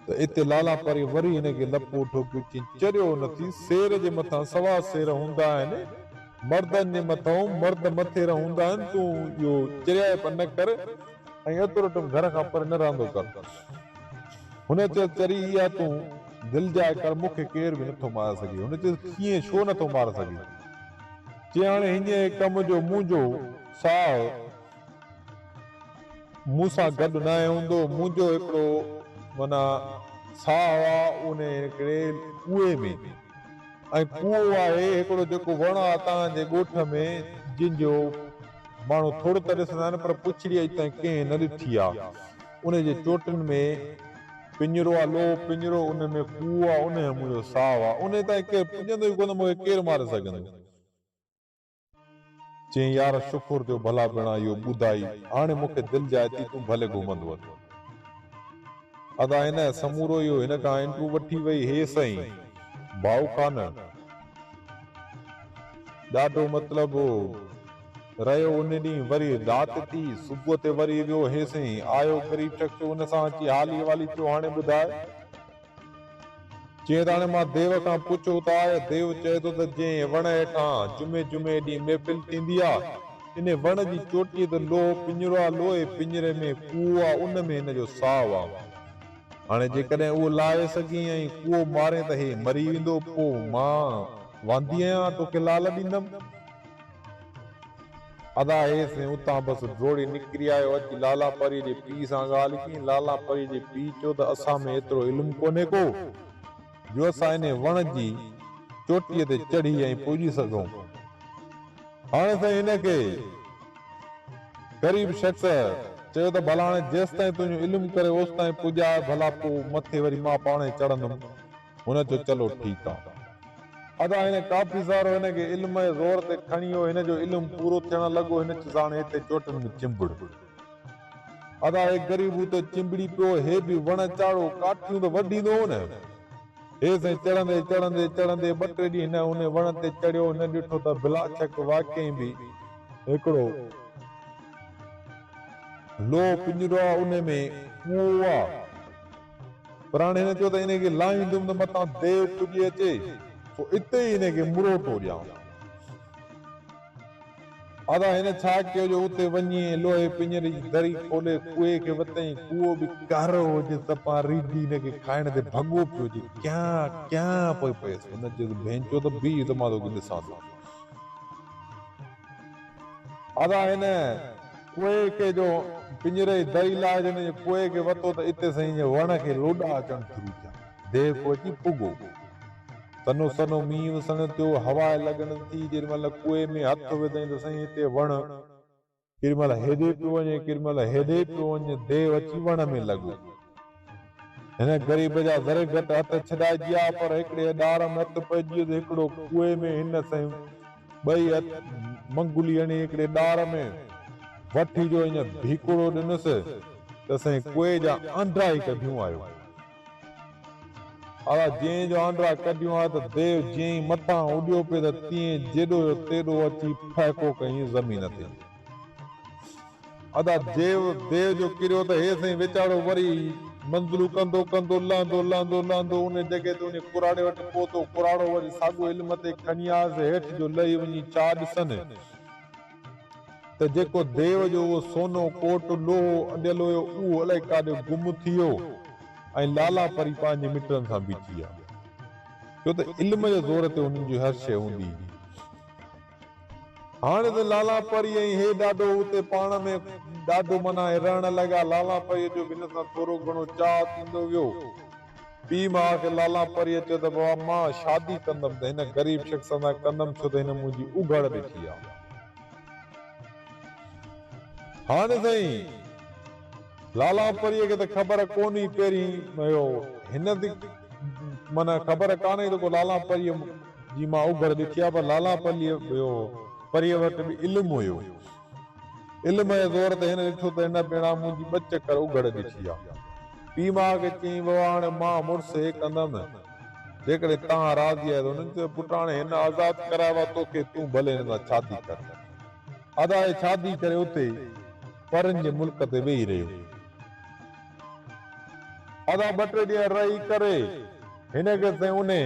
ته اتي لالا پري وري هن کي لپو ٺوڪيو، چيائين، چريو نه ٿي، سير جي مٿان سوا سير هوندا آهن، مردن جي مٿئون مرد مٿير هوندا آهن، تون اهو چريائپ نه ڪر ۽ ايترو ٽم گهر کان پري نه رهندو ڪر. هن چيس، چري اها تون دلجاء ڪر، مون کي ڪير به نٿو ماري سگهي. هن چيس، ڪيئن، ڇو نٿو ماري سگهين؟ چيائين، هاڻي هينئن ڪم جو منهنجو ساهه مون سان گڏ ناهي هوندو، منهنجو هڪڙو معنيٰ ساهه آ انهي هڪڙي ڪوئي ۾، ۽ ڪوئو آهي هڪڙو جيڪو وڻ آ تهان جي ڳوٺ ۾ جن جو ماڻهو ٿڙ ته ڏسندا آهن پر پڇڙي اڄ تائين ڪنهن نه ڏٺي آ، انهي جي چوٽين ۾ پڃرو آ لوهه پڃرو انهي ۾ ڪوئو آ انهي ۾ منهنجو ساهه آ، انهي تائين ڪير پڄندو ئي ڪونه مون کي ڪير ماري سگهندو. چيائين يار شڪر ٿيو ڀلا ڀيڻا اهو ٻڌائي هاڻي مون کي دل جاء ٿي تون ڀلي گهمندو وت. ادا هن سمورو اهو هن کان انٽرو وٺي وئي هي سائين ڀائو خان ڏاڍو مطلب رهيو ان ڏينهن وري رات ٿي صبح تي وري ويو هي سائين آيو غريب شخص ان سان اچي حالي حوالي ٿيو هاڻي ٻڌاء. چيائين ته هاڻي مان ديو کان پڇيو ته آء ديو چئي ٿو ته جنهن وڻ هيٺان جمعي جمعي ڏينهن محفل ٿيندي آ، انهي وڻ جي چوٽيء تي لوهه پڃرو آ، لوهي پڃري ۾ ڪوئو آ، ان ۾ هن جو ساهه آ. هاڻي جيڪڏهن اهو لاهي سگهين ۽ ڪوئو مارين ته هي مري ويندو، پوء مان واندي آهيان، توکي لال ڏيندم. ادا هيس ۽ اتان بس ڊوڙي نڪري آيو. اچي لالا پريء جي پيء سان ڳالهه ڪيائين. لالا پريء جي پيء چيو ته اسان ۾ ايترو علم ڪونهي ڪو، جو اسان انهي وڻ جي چوٽيء تي چڙهي ۽ پڄي سگهون. هاڻي سائين هن کي غريب شخص چيو ته ڀلا هاڻي جيستائين تنهنجو علم ڪري اوستائين پڄاء، ڀلا پوء مٿي وري مان پاڻهي چڙهندم. هن چيو چلو ٺيڪ آ. ادا هن ڪافي سارو هن کي علم جي زور تي کڻي ويو هن جو علم پورو ٿيڻ لڳو هن چيس هاڻي هتي چوٽن ۾ چنبڙ. ادا هي غريب اتي چنبڙي پيو هي به وڻ چاڙهو ڪاٺيون ته وڍيندو هو نه. هي سائين چڙهندي چڙهندي چڙهندي ٻه ٽي ڏينهن هن انهي وڻ تي چڙهيو هن ڏٺو ته بلاڇڪ واقعي به هڪڙو. لوهه پڃرو آ ان ۾ ڪوئو آ. پر هاڻي هن چيو ته انهي کي لاهيندم ته متان ديو پڄي اچي، سو اتي ئي انهي کي مروٽو ڏيان. ادا هن ڇا ڪيو جو اتي وڃي ۽ لوهي پڃري جي دري کولي ڪوئي کي وتئين، ڪوئو به ڪارو هجي صفا ريڍي هن کي کائڻ تي ڀڳو پيو هجي، ڪيان ڪيان پئي پيس. هن چيس ڀينچو ته بيهه ته مان توکي ڏسان ٿو. ادا هن ڪوئي کي جو پڃري جي دري لاهي جو هن جي ڪوئي کي وتو ته اتي سائين جي وڻ کي لوڏا اچڻ شروع ٿيا. ديو ڪو اچي پڳو. سنهو سنهو مينهن وسڻ ٿيو، هوا لڳڻ ٿي، جيڏي مهل ڪوئي ۾ هٿ وڌائين ته سائين هتي وڻ ڪيڏي مهل هيڏي پيو وڃي ڪيڏي مهل هيڏي پيو وڃي، ديو اچي وڻ ۾ لڳو. هن غريب جا ذري گهٽ هٿ ڇڏائجي ها پر هڪڙي ڏار ۾ هٿ پئجي ويو ته هڪڙو ڪوئي ۾ هن سائين ٻئي هٿ منگولي هڻي هڪڙي ڏار ۾ وٺي جو ائين ڀيڪوڙو ڏنس ته سائين ڪوئي جا آنڊا ئي ڪڍيون آيو. ادا جئين جو آنڊرا ڪڍيون ها ته ديو جئين ئي مٿان اڏيو پئي ته تيئن جيڏو جو تيڏو اچي ڦهڪو ڪيائين زمين تي. ادا ديو ديو جو ڪريو ته هي سائين ويچارو وري منزلون ڪندو ڪندو لهندو لهندو لهندو انهي جڳهه تي انهي ڪراڙي وٽ پهتو. ڪراڙو وري ساڳيو علم تي کڻي آيس هيٺ جو لهي وڃي ڇا ڏسن ته جيڪو ديو جو اهو سونو ڪوٽ لوهو اڏيل هيو اهو الائي ڪاڏي گم ٿي ويو ۽ لالا پري پنهنجي مٽن سان بيٺي آ. ڇو ته علم جي زور تي هنن جي هر شيء هوندي هئي. هاڻي ته لالا پري ۽ هي ڏاڍو اتي پاڻ ۾ ڏاڍو معنيٰ رهڻ لڳا. لالا پريء جو به هن سان ٿورو گهڻو چاهه ٿيندو ويو. پيء ماء کي لالا پريء چيو ته بابا مان شادي ڪندم ته هن غريب شخص سان ڪندم ڇو ته هن منهنجي اگهڙ ڏٺي آ. هاڻي سائين لالا پريء کي ته خبر ڪونه هئي پهرين اهو هن تي معنيٰ خبر ڪانه هئي ته ڪو لالا پريء جي مان اگهڙ ڏٺي آ پر لالا پريء اهو پريء وٽ به علم هيو. علم جي زور تي هن ڏٺو ته هن ڀيڻا منهنجي ٻه چڪر اگهڙ ڏٺي آ. پيء ماء کي چيائين بابا هاڻي مان مڙس هي ڪندم، جيڪڏهن توهان راضي آهيو ته. هنن چيو پٽ هاڻي هن آزاد ڪرايو آ توکي، تون ڀلي هن سان شادي ڪر. ادا هي شادي ڪري اتي پرين جي ملڪ تي ويهي رهيو. ادا ٻه ٽي ڏينهن رهي ڪري هن کي سائين انهي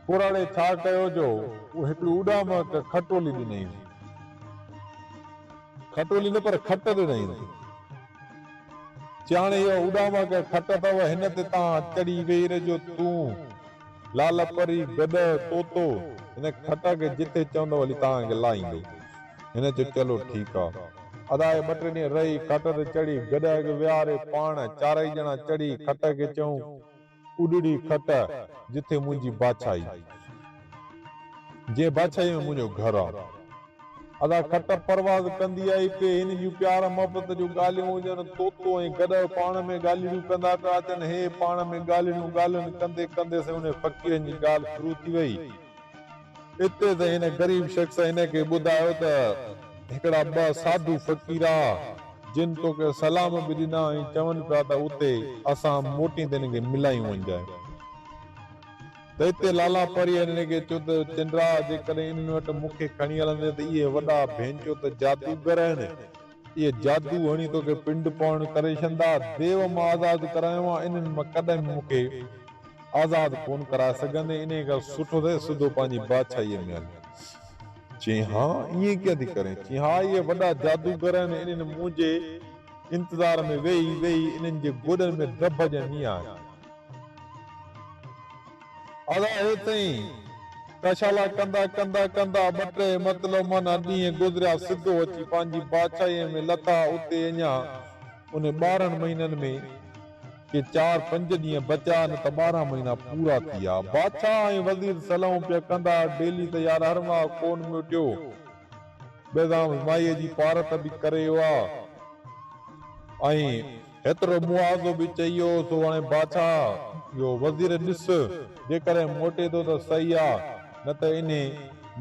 ڪراڙي ڇا ڪيو جو هڪڙي اڏامڪ کٽولي ڏنائينس. کٽولي نه پر کٽ ڏنائينس. چياڻي اها اڏامڪ کٽ اٿو، هن تي تان چڙهي ويهي رهجو، تون، لال پري، گڏهه، طوطو، هن کٽ کي جتي چوندؤ هلي توهان کي لاهيندو. هن چيو چلو ٺيڪ آ. ادا اهي ٻه ٽي ڏينهن رهي کٽ تي چڙهي گڏهه کي ويهاري پاڻ چارئي ڄڻا چڙهي کٽ کي چيائون اڏڙي کٽ، جٿي منهنجي بادشاهي. جنهن بادشاهيء ۾ منهنجو گهر آ. ادا کٽ پرواز ڪندي آئي پئي، هن جون پيار محبت جون ڳالهيون هجن، طوطو ۽ گڏهه پاڻ ۾ ڳالهڙيون ڪندا پيا اچن، هي پاڻ ۾ ڳالهڙيون ڳالهين ڪندي ڪندي سائين انهي فقيرن جي ڳالهه شروع ٿي وئي. اتي سائين هن غريب شخص هن کي ٻڌايو ته هڪڙا ٻه ساڌو فقير آ، جن توکي سلام به ڏنا ۽ چون پيا ته اتي اسان موٽيندي هن کي ملايون وڃجانء. ته اتي لالا پريء هن کي چيو ته چنڊا جيڪڏهن انهن وٽ مون کي کڻي هلندين ته اهي وڏا ڀينچو ته جادوگر آهن، اهي جادو هڻي توکي پنڊ پوڻ ڪري ڇڏندا. ديو مان آزاد ڪرايو آهيان، انهن مان ڪڏهن به مون کي آزاد ڪونه ڪرائي سگهندين، انهيء کان سٺو اٿئي سڌو پنهنجي بادشاهيء ۾ هل. چيائين، ها، ائين ڪيئن ٿي ڪرين؟ چيائين، ها، اهي وڏا جادوگر آهن، انهن منهنجي انتظار ۾ ويهي ويهي انهن جي گوڏن ۾ ڊڀ ڄمي آهي. ادا هيستائين ڪشالا ڪندا ڪندا ڪندا ٻه ٽي مطلب معنيٰ ڏينهن گذريا، سڌو اچي پنهنجي بادشاهيء ۾ لٿا، اتي اڃا انهن 12 مهينن ۾ ڪي چار پنج ڏينهن بچيا نه ته 12 مهينا پورا ٿي ويا. بادشاهه ۽ وزير صلاحون پيا ڪندا ڊيلي ته يار هر ماهه ڪونه موٽيو. بيزام مائيء جي پارت به ڪري ويو آ ۽ هيترو معاوضو به چئي ويو سو هاڻي بادشاهه اهو وزير ڏس جيڪڏهن موٽي ٿو ته صحيح آ نه ته انهي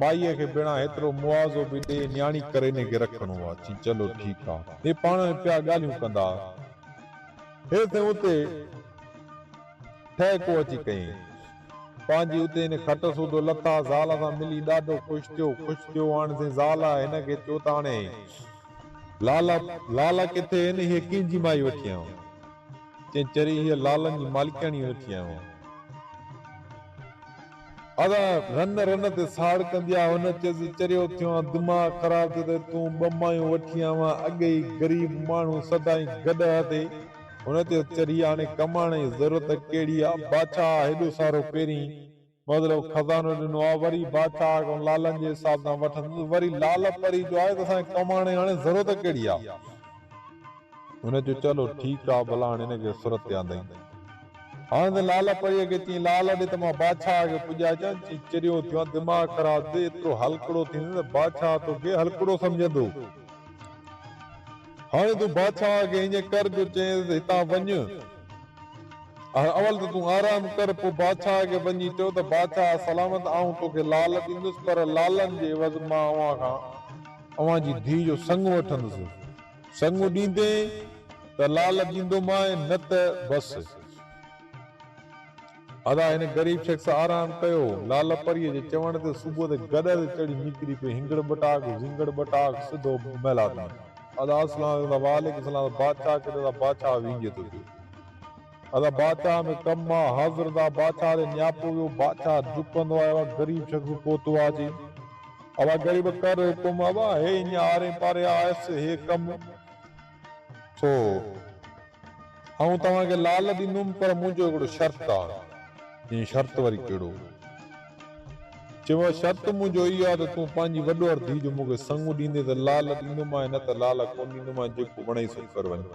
مائيء کي بنا هيترو معاوضو به ڏئي نياڻي ڪري انهي کي رکڻو آ. چي چلو ٺيڪ آ. هي پاڻ ۾ پيا ڳالهيون ڪندا. هيستائين اتي ٺهڪو اچي ڪيائين. پنهنجي اتي هن کٽ سوڌو لٿا، زال سان ملي ڏاڍو خوش ٿيو. خوش ٿيو هاڻي سائين زال هن کي چيو ته هاڻي لالا لالا ڪٿي آهن هيء ڪنهن جي مائي وٺي آيو آهين؟ چيائين چري هيء لالن جي مالڪياڻي وٺي آيو آهيان. ادا رن رن تي ساڙ ڪندي آ. هن چيس چريو ٿيو آن دماغ خراب ٿيو اٿئي تون ٻه مايون وٺي آيو آن اڳي ئي غريب ماڻهو سدائين گڏهه تي. هن چيس چري هاڻي ڪمائڻ جي ضرورت ڪهڙي آ بادشاهه هيڏو سارو پهرين مطلب خزانو ڏنو آ وري بادشاهه کان لالن جي حساب سان وٺندس وري لال پري جو آهي ته اسان کي ڪمائڻ جي هاڻي ضرورت ڪهڙي آ. هن چيو چلو ٺيڪ آ ڀلا هاڻي هن کي سر تي آندائين. هاڻي ته لال پريء کي چيائين لال ڏي ته مان بادشاهه کي پڄائي اچان. چيائين چريو ٿيو آن دماغ خراب ٿئي ايترو هلڪڙو ٿيندين ته بادشاهه توکي هلڪڙو سمجهندو. هاڻي تون بادشاهه کي ائين ڪر جو چئينس ته هتان وڃ. اول ته تون آرام ڪر، پوء بادشاهه کي وڃي چئو ته بادشاهه سلامت آئون توکي لال ڏيندس، پر لالن جي عيوض مان اوهان کان اوهان جي ڌيء جو سڱ وٺندس. سڱ ڏيندين ته لال ڏيندومانء، نه ته بس. ادا هن غريب شخص آرام ڪيو. لال پريء جي چوڻ تي صبح تي گڏهه تي چڙهي نڪري پيو هنگڙ ٻٽاڪ زنگڙ ٻٽاڪ سڌو محلات ۾. ادا اسلام عليڪم ادا وعليڪم السلام ادا بادشاهه ڪٿي ادا بادشاهه وينجهي ٿو پيو. ادا بادشاهه ۾ ڪم آ حاضر ادا بادشاهه ڏي نياپو ويو بادشاهه ڊڪندو آيو آ غريب شخص پهتو آ چي ابا غريب ڪر حڪم ابا هي اڃا آرين پاري آيس هي ڪم ٿو آئون توهان کي لال ڏيندم پر منهنجو هڪڙو شرط آ. چيائين شرط وري ڪهڙو؟ چيم شرط منهنجو اهو آ ته تون پنهنجي وڏوهر ڌيء جو مون کي سڱ ڏيندين ته لال ڏيندومانء نه ته لال ڪونه ڏيندومانء جيڪو وڻئي سو ڪر وڃ.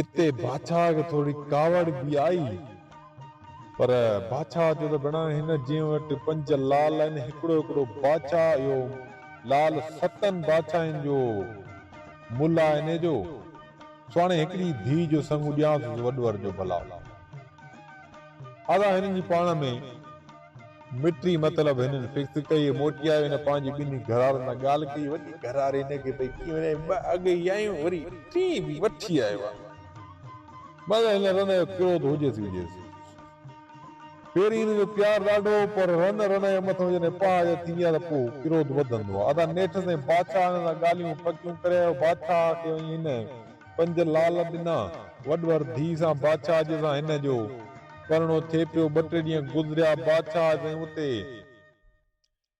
اتي بادشاهه کي ٿوري ڪاوڙ به آئي پر بادشاهه چيو ته ڀيڻا هن جنهن وٽ پنج لال آهن هڪڙو هڪڙو بادشاهه اهو لال ستن بادشاهين جو ملهه آهي انهي جو، سو هاڻي هڪڙي ڌيء جو سڱ ڏيانس وڏور جو ڀلا. ادا هنن جي پاڻ ۾ مٽي مطلب هنن فڪس ڪئي موٽي آيو هن پنهنجي ٻنهي گهروارن سان ڳالهه ڪئي وڏي گهرواري هن کي ڀئي ڪيئن وڃائي ٻه اڳ ئي آيون وري ٽين به وٺي آيو آهي مطلب هن رن جو ڪروڌ هجيس ئي هجيس. پهرين هن جو پيار ڏاڍو هو پر رن رن جي مٿان جڏهن پاهه جا ٿي ويا ته پوء ڪروڌ وڌندو آهي. ادا نيٺ سائين بادشاهه هن سان ڳالهيون پڪيون ڪري آيو. بادشاهه کي وڃي هن پنج لال ڏنا. وڏور ڌيء سان بادشاهه جي سان هن جو پرڻو ٿئي پيو. ٻه ٽي ڏينهن گذريا. بادشاهه سائين اتي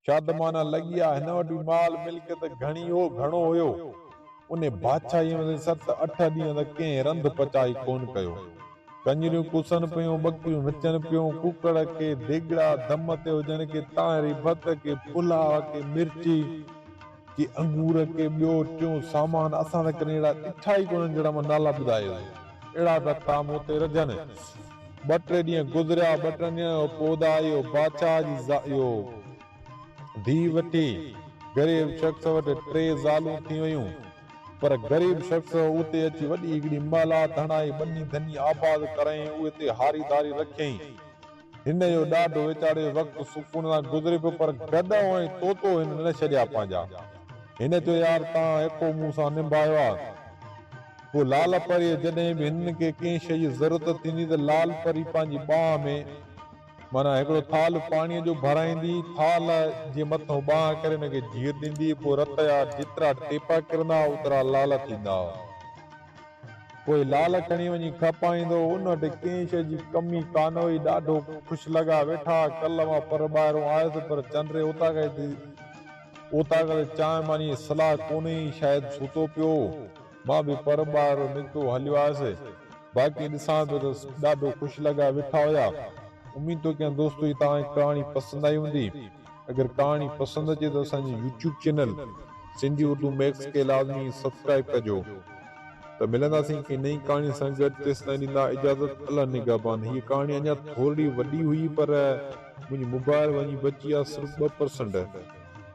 شادمانا لڳي آ. هن وٽ به مال ملڪيت گهڻي هو، گهڻو هيو. انهي بادشاهيء ۾ ست اٺ ڏينهن ته ڪنهن رنڌ پچائي ڪونه ڪيو. ڪڃريون ڪسن پيون، ٻڪريون نچن پيون، ڪڪڙ ڪي ديڳڙا دم تي هجن، ڪي طاهري ڀت، ڪي پلاء، ڪي مرچي، ڪي انگور، ڪي ٻيو ٽيون سامان اسان ته ڪڏهن اهڙا ڏٺا ئي ڪونهن جهڙا مان نالا ٻڌايس. اهڙا پيا طعام اتي رڌين. ٻه ٽي ڏينهن گذريا، ٻه ٽن ڏينهن کان پوء ادا اهو بادشاهه جي اهو ڌيء وٺي غريب شخص وٽ ٽي زالون ٿي ويون. پر غريب شخص اتي اچي وڏي هڪڙي محلات هڻائي ٻني ڌني آباد ڪرايائين اتي هاري ڌاري رکيائين. هن جو ڏاڍو ويچاري جو وقت سڪون سان گذري پيو پر گڏهو ۽ طوطو هن نه ڇڏيا پنهنجا. هن چيو يار توهان ايڪو مون سان نڀايو آ. پوء لال پريء جڏهن به هنن کي ڪنهن شيء جي ضرورت ٿيندي ته لال پري پنهنجي ٻانهن ۾ معنيٰ هڪڙو ٿالهه پاڻيء جو ڀرائيندي، ٿالهه جي مٿئون ٻانهن ڪري ان کي جهير ڏيندي، پوء رت جا جيترا ٽيپا ڪرندا اوترا لال ٿيندا. پوء لال کڻي وڃي کپائيندو. ان وٽ ڪنهن شيء جي ڪمي ڪانه هئي. ڏاڍو خوش لڳا ويٺا. ڪلهه مان پر ٻاهرون آيس پر چنڊ ري اوطاق تي اوطاق تي چانهه مانيء جي صلاح ڪونه هئي. شايد ستو پيو هو. مان به پر ٻاهرون نڪتو هليو آيس. باقي ڏسان پيو ته ڏاڍو خوش لڳا ويٺا هيا. اميد ٿو ڪيان دوستو هي توهان کي ڪهاڻي پسند آئي هوندي. اگر ڪهاڻي پسند اچي ته اسان جي YouTube channel Sindhi Urdu Max کي لازمي سبسڪرائيب ڪجو. ته ملنداسين ڪنهن نئين ڪهاڻي سان گڏ تيستائين ڏيندا اجازت الله نگهبان. هيء ڪهاڻي اڃا ٿورڙي وڏي هئي پر منهنجي موبائل وڃي بچي آ صرف 2%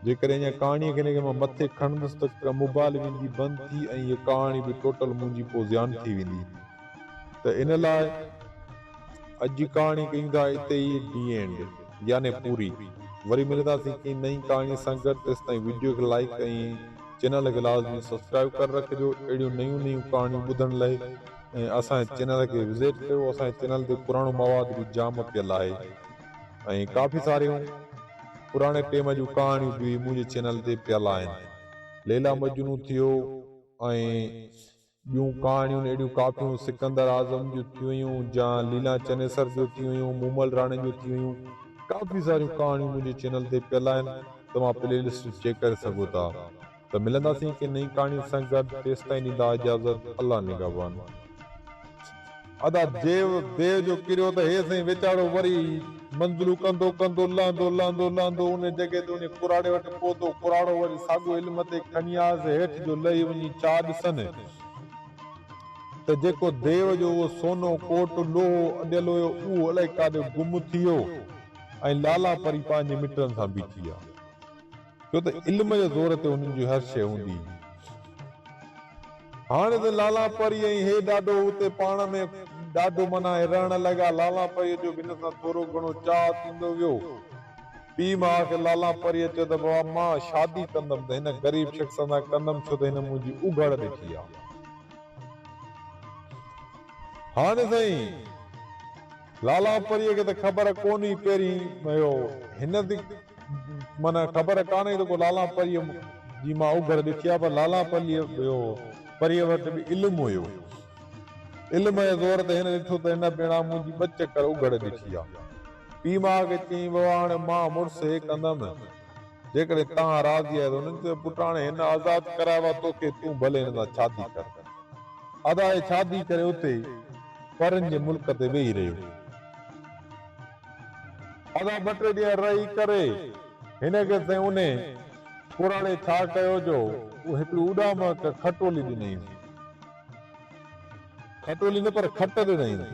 جيڪڏهن اڃا ڪهاڻيء کي هن کي مان مٿي کڻندس ته موبائل ويندي بند ٿي ۽ هيء ڪهاڻي به ٽوٽل منهنجي پوء زيان ٿي ويندي ته ان لاء اڄ جي ڪهاڻي ڪيون ٿا اتي ئي ڊي اينڊ يعني پوري. وري ملنداسين ڪنهن نئين ڪهاڻيء سان گڏ تيستائين وڊيو کي لائيڪ ۽ چينل کي لازمي سبسڪرائيب ڪري رکجو اهڙيون نيون نيون ڪهاڻيون ٻڌڻ لئه ۽ اسان جي چينل کي وزٽ ڪيو اسان جي چينل تي پراڻو مواد به جام پيل آهي ۽ ڪافي ساريون پراڻي ٽيم جون ڪهاڻيون به منهنجي چينل تي پيل آهن. ليليٰ مجنون ٿيو ۽ ٻيون ڪهاڻيون اهڙيون ڪافيون سڪندر اعظم جون ٿي ويون جا ليلا چنيسر جون ٿي ويون مومل راڻي جون ٿي ويون ڪافي ساريون ڪهاڻيون منهنجي چينل تي پيل آهن توهان پلي لسٽ چيڪ ڪري سگهو ٿا ته ملنداسين ڪنهن نئين ڪهاڻي سان گڏ تيستائين ڏيندا اجازت الله نگهبان. ادا ديو ديو جو ڪريو ته هي سائين ويچارو وري منزلون ڪندو ڪندو لهندو لهندو لهندو انهي جڳهه تي انهي ڪراڙي وٽ پهتو ڪراڙو وري ساڳيو علم تي کڻي آيس هيٺ جو لهي وڃي ڇا ڏسن ته جيڪو ديو جو اهو سونو ڪوٽ لوهو اڏيل هيو اهو الائي ڪاڏي گم ٿي ويو ۽ لالا پري پنهنجي مٽن سان بيٺي آ. ڇو ته علم جي زور تي هنن جي هر شيء هوندي هئي. هاڻي ته لالا پري ۽ هي ڏاڍو اتي پاڻ ۾ ڏاڍو معنيٰ هي رهڻ لڳا. لالا پريء جو به هن سان ٿورو گهڻو چاهه ٿيندو ويو. پيء ماء کي لالا پريء چيو ته بابا مان شادي ڪندم ته هن غريب شخص سان ڪندم ڇو ته هن منهنجي اگهڙ ڏٺي آ. هاڻي سائين! لالا پريء کي ته خبر ڪونه هئي پهرين اهو هن تي معنيٰ خبر ڪانه هئي ته ڪو لالا پريء جي مان اگهڙ ڏٺي آهي پر لالا پريء اهو پريء وٽ به علم هيو. علم جي زور تي هن ڏٺو ته هن ڀيڻا منهنجي ٻه چڪر اگهڙ ڏٺي آهي. پيء ماء کي چيائين بابا هاڻي مان مڙس هي ڪندم جيڪڏهن توهان راضي آهيو ته هنن چيو پٽ هاڻي هن آزاد ڪرايو آهي توکي تون ڀلي هن سان شادي ڪر. ادا هي شادي ڪري اتي پرين جي ملڪ تي ويهي رهيو. ادا ٻه ٽي ڏينهن رهي ڪري هن کي سائين انهي ڪراڙي ڇا ڪيو جو هڪڙي اڏام کٽولي ڏنائينس. کٽولي نه پر کٽ ڏنائينس.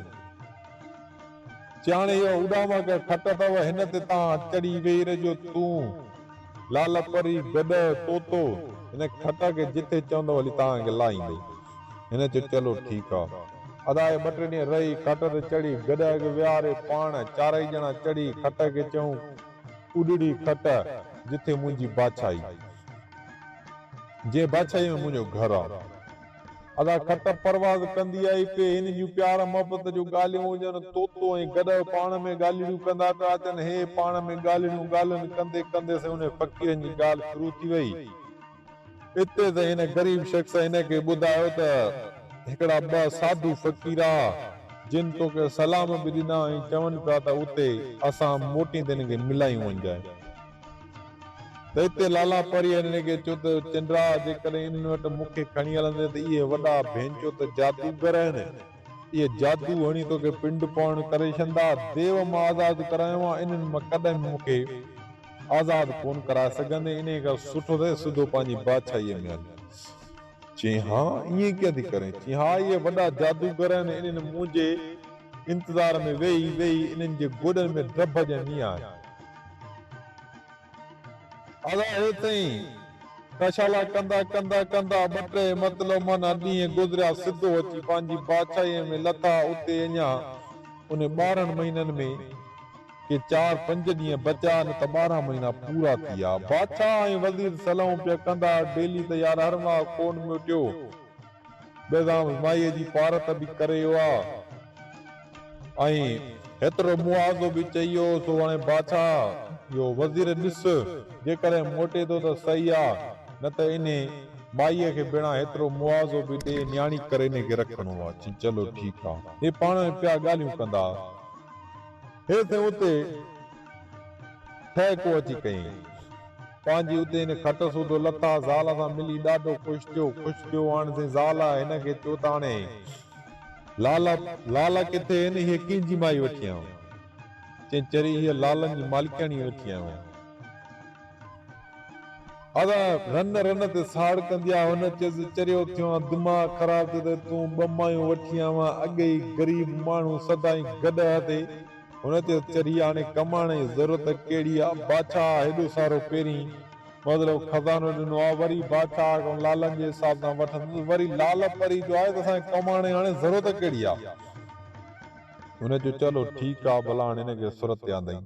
چياڻي اها اڏام ڪنهن کٽ اٿو هن تي تان چڙهي ويهي رهجو تون لال پري گڏهه طوطو هن کٽ کي جٿي چوندو هلي تان کي لاهيندئي. هن چيو چلو ٺيڪ آ. ادا اهي ٻه ٽي ڏينهن رهي کٽ تي چڙهي گڏهه کي ويهاري پاڻ چارئي ڄڻا چڙهي کٽ کي چيائون اڏڙي کٽ جٿي منهنجي بادشاهي جنهن بادشاهي ۾ منهنجو گهر آ. ادا کٽ پرواز ڪندي آئي پئي هن جون پيار محبت جون ڳالهيون هجن طوطو ۽ گڏهه پاڻ ۾ ڳالهڙيون ڪندا پيا اچن هي پاڻ ۾ ڳالهڙيون ڳالهين ڪندي ڪندي سائين انهي فقيرن جي ڳالهه شروع ٿي وئي اتي ته هن غريب شخص هن کي ٻڌايو ته هڪڙا ٻه ساڌو فقير آ جن توکي سلام به ڏنا ۽ چون پيا ته اتي اسان موٽيندي هن کي ملايون وڃجانء. ته اتي لالا پريء هن کي چيو ته چنڊا، جيڪڏهن انهن وٽ مون کي کڻي هلندين ته اهي وڏا ڀينچو ته جادوگر آهن. اهي جادو هڻي توکي پنڊ پوڻ ڪري ڇڏندا. ديو مان آزاد ڪرايو آهيان، انهن مان ڪڏهن به مون کي آزاد ڪونه ڪرائي سگهندين. انهيء کان سٺو اٿئي سڌو پنهنجي بادشاهيء ۾ هل. چيائين، ها، ائين ڪيئن ٿي ڪرين؟ چيائين، ها، اهي وڏا جادوگر آهن، انهن منهنجي انتظار ۾ ويهي ويهي انهن جي گوڏن ۾ ڊڀ ڄمي آهي. ادا هيستائين ڪشالا ڪندا ڪندا ڪندا ٻه ٽي مطلب معنيٰ ڏينهن گذريا سڌو اچي پنهنجي بادشاهيء ۾ لٿا اتي اڃا انهي 12 مهينن ۾ ڪي چار پنج ڏينهن بچيا نه ته 12 مهينا پورا ٿي ويا. بادشاهه ۽ وزير صلاحون پيا ڪندا ڊيلي ته يار هر ماهه ڪونه موٽيو. بيزام مائيء جي پارت به ڪري ويو آ ۽ هيترو معاوضو به چئي ويو سو هاڻي بادشاهه اهو وزير ڏس جيڪڏهن موٽي ٿو ته صحيح آ نه ته انهي مائيء کي بنا هيترو معاوضو به ڏئي نياڻي ڪري انهي کي رکڻو آ. چي چلو ٺيڪ آ. هي پاڻ ۾ پيا ڳالهيون ڪندا. هيستائين اتي ٺهڪو اچي ڪيائين. پنهنجي اتي هن کٽ سوڌو لٿا، زال سان ملي ڏاڍو خوش ٿيو. خوش ٿيو هاڻ سائين زال هن کي چيو ته هاڻي لال لال ڪٿي آهن، هيء ڪنهن جي مائي وٺي آيو آهين؟ چيائين چري هيء لالن جي مالڪياڻي وٺي آيو آهيان. ادا رن رن تي ساڙ ڪندي آ. هن چيس چريو ٿيو آن، دماغ خراب ٿيو اٿئي، تون ٻه مايون وٺي آيو آهين، اڳي ئي غريب ماڻهو سدائين گڏهه تي هن چيو، چري هاڻي ڪمائڻ جي ضرورت ڪهڙي آ؟ بادشاهه هيڏو سارو پهرين مطلب خزانو ڏنو آ، وري بادشاهه کان لالن جي حساب سان وٺندس، وري لال پري جو آهي ته اسان کي ڪمائڻ جي هاڻي ضرورت ڪهڙي آ؟ هن چيو، چلو ٺيڪ آ، ڀلا هاڻي هن کي سر تي آندائين.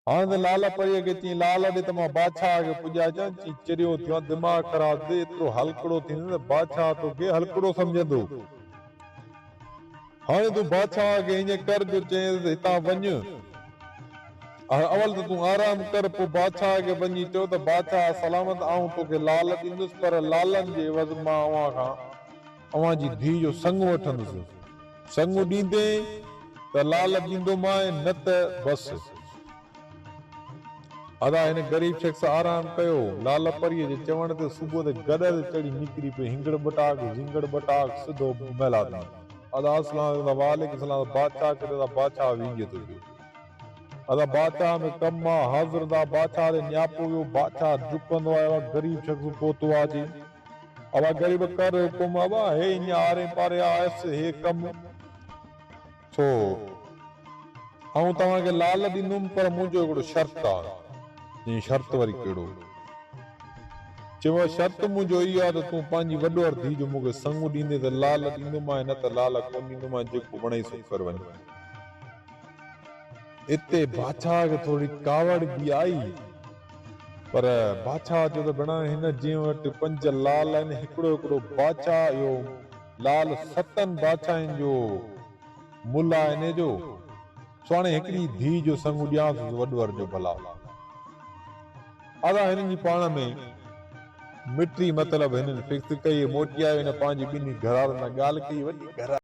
هاڻي ته لال پريء کي چيائين، لال ڏي ته مان بادشاهه کي پڄائي اچان. چيائين، چريو ٿيو آن، دماغ خراب ٿئي، ايترو هلڪڙو ٿيندين ته بادشاهه توکي هلڪڙو سمجهندو. هاڻي تون بادشاهه کي ائين ڪر جو چئينس ته هتان وڃ اول ته تون آرام ڪر، پوء بادشاهه کي وڃي چئو ته بادشاهه سلامت آئون توکي لال ڏيندس، پر لالن جي عيوض مان اوهان کان اوهان جي ڌيء جو سڱ وٺندس. سڱ ڏيندين ته لال ڏيندومانء، نه ته بس. ادا هن غريب شخص آرام ڪيو. لال پريء جي چوڻ تي صبح تي گڏهه تي چڙهي نڪري پيو هنگڙ ٻٽاڪ زنگڙ ٻٽاڪ سڌو محلات ۾. ادا اسلام عليڪم ادا وعليڪم السلام ادا بادشاهه ڪٿي ادا بادشاهه وينجهي ٿو پيو. ادا بادشاهه ۾ ڪم آ حاضر ادا بادشاهه ڏي نياپو ويو بادشاهه ڊڪندو آيو آ غريب شخص پهتو آ چي ابا غريب ڪر حڪم ابا هي اڃا آرين پاري آيس هي ڪم سو آئون توهان کي لال ڏيندم پر منهنجو هڪڙو شرط آ. چيائين شرط وري ڪهڙو؟ چيم شرط منهنجو اهو آ ته تون پنهنجي وڏوهر ڌيء جو مون کي سڱ ڏيندين ته لال ڏيندومانء نه ته لال ڪونه ڏيندومانء جيڪو وڻئي سو ڪر وڃ. اتي بادشاهه کي ٿوري ڪاوڙ به آئي پر بادشاهه چيو ته ڀيڻا هن جنهن وٽ پنج لال آهن هڪڙو هڪڙو بادشاهه اهو لال ستن بادشاهين جو ملهه آهي انهي جو، سو هاڻي هڪڙي ڌيء جو سڱ ڏيانس وڏور جو ڀلا. ادا هنن جي پاڻ ۾ مٽي مطلب هنن فڪس ڪئي، موٽي آيو هن پنهنجي ٻنهي گهروارن سان ڳالهه ڪئي، وڏي گهر.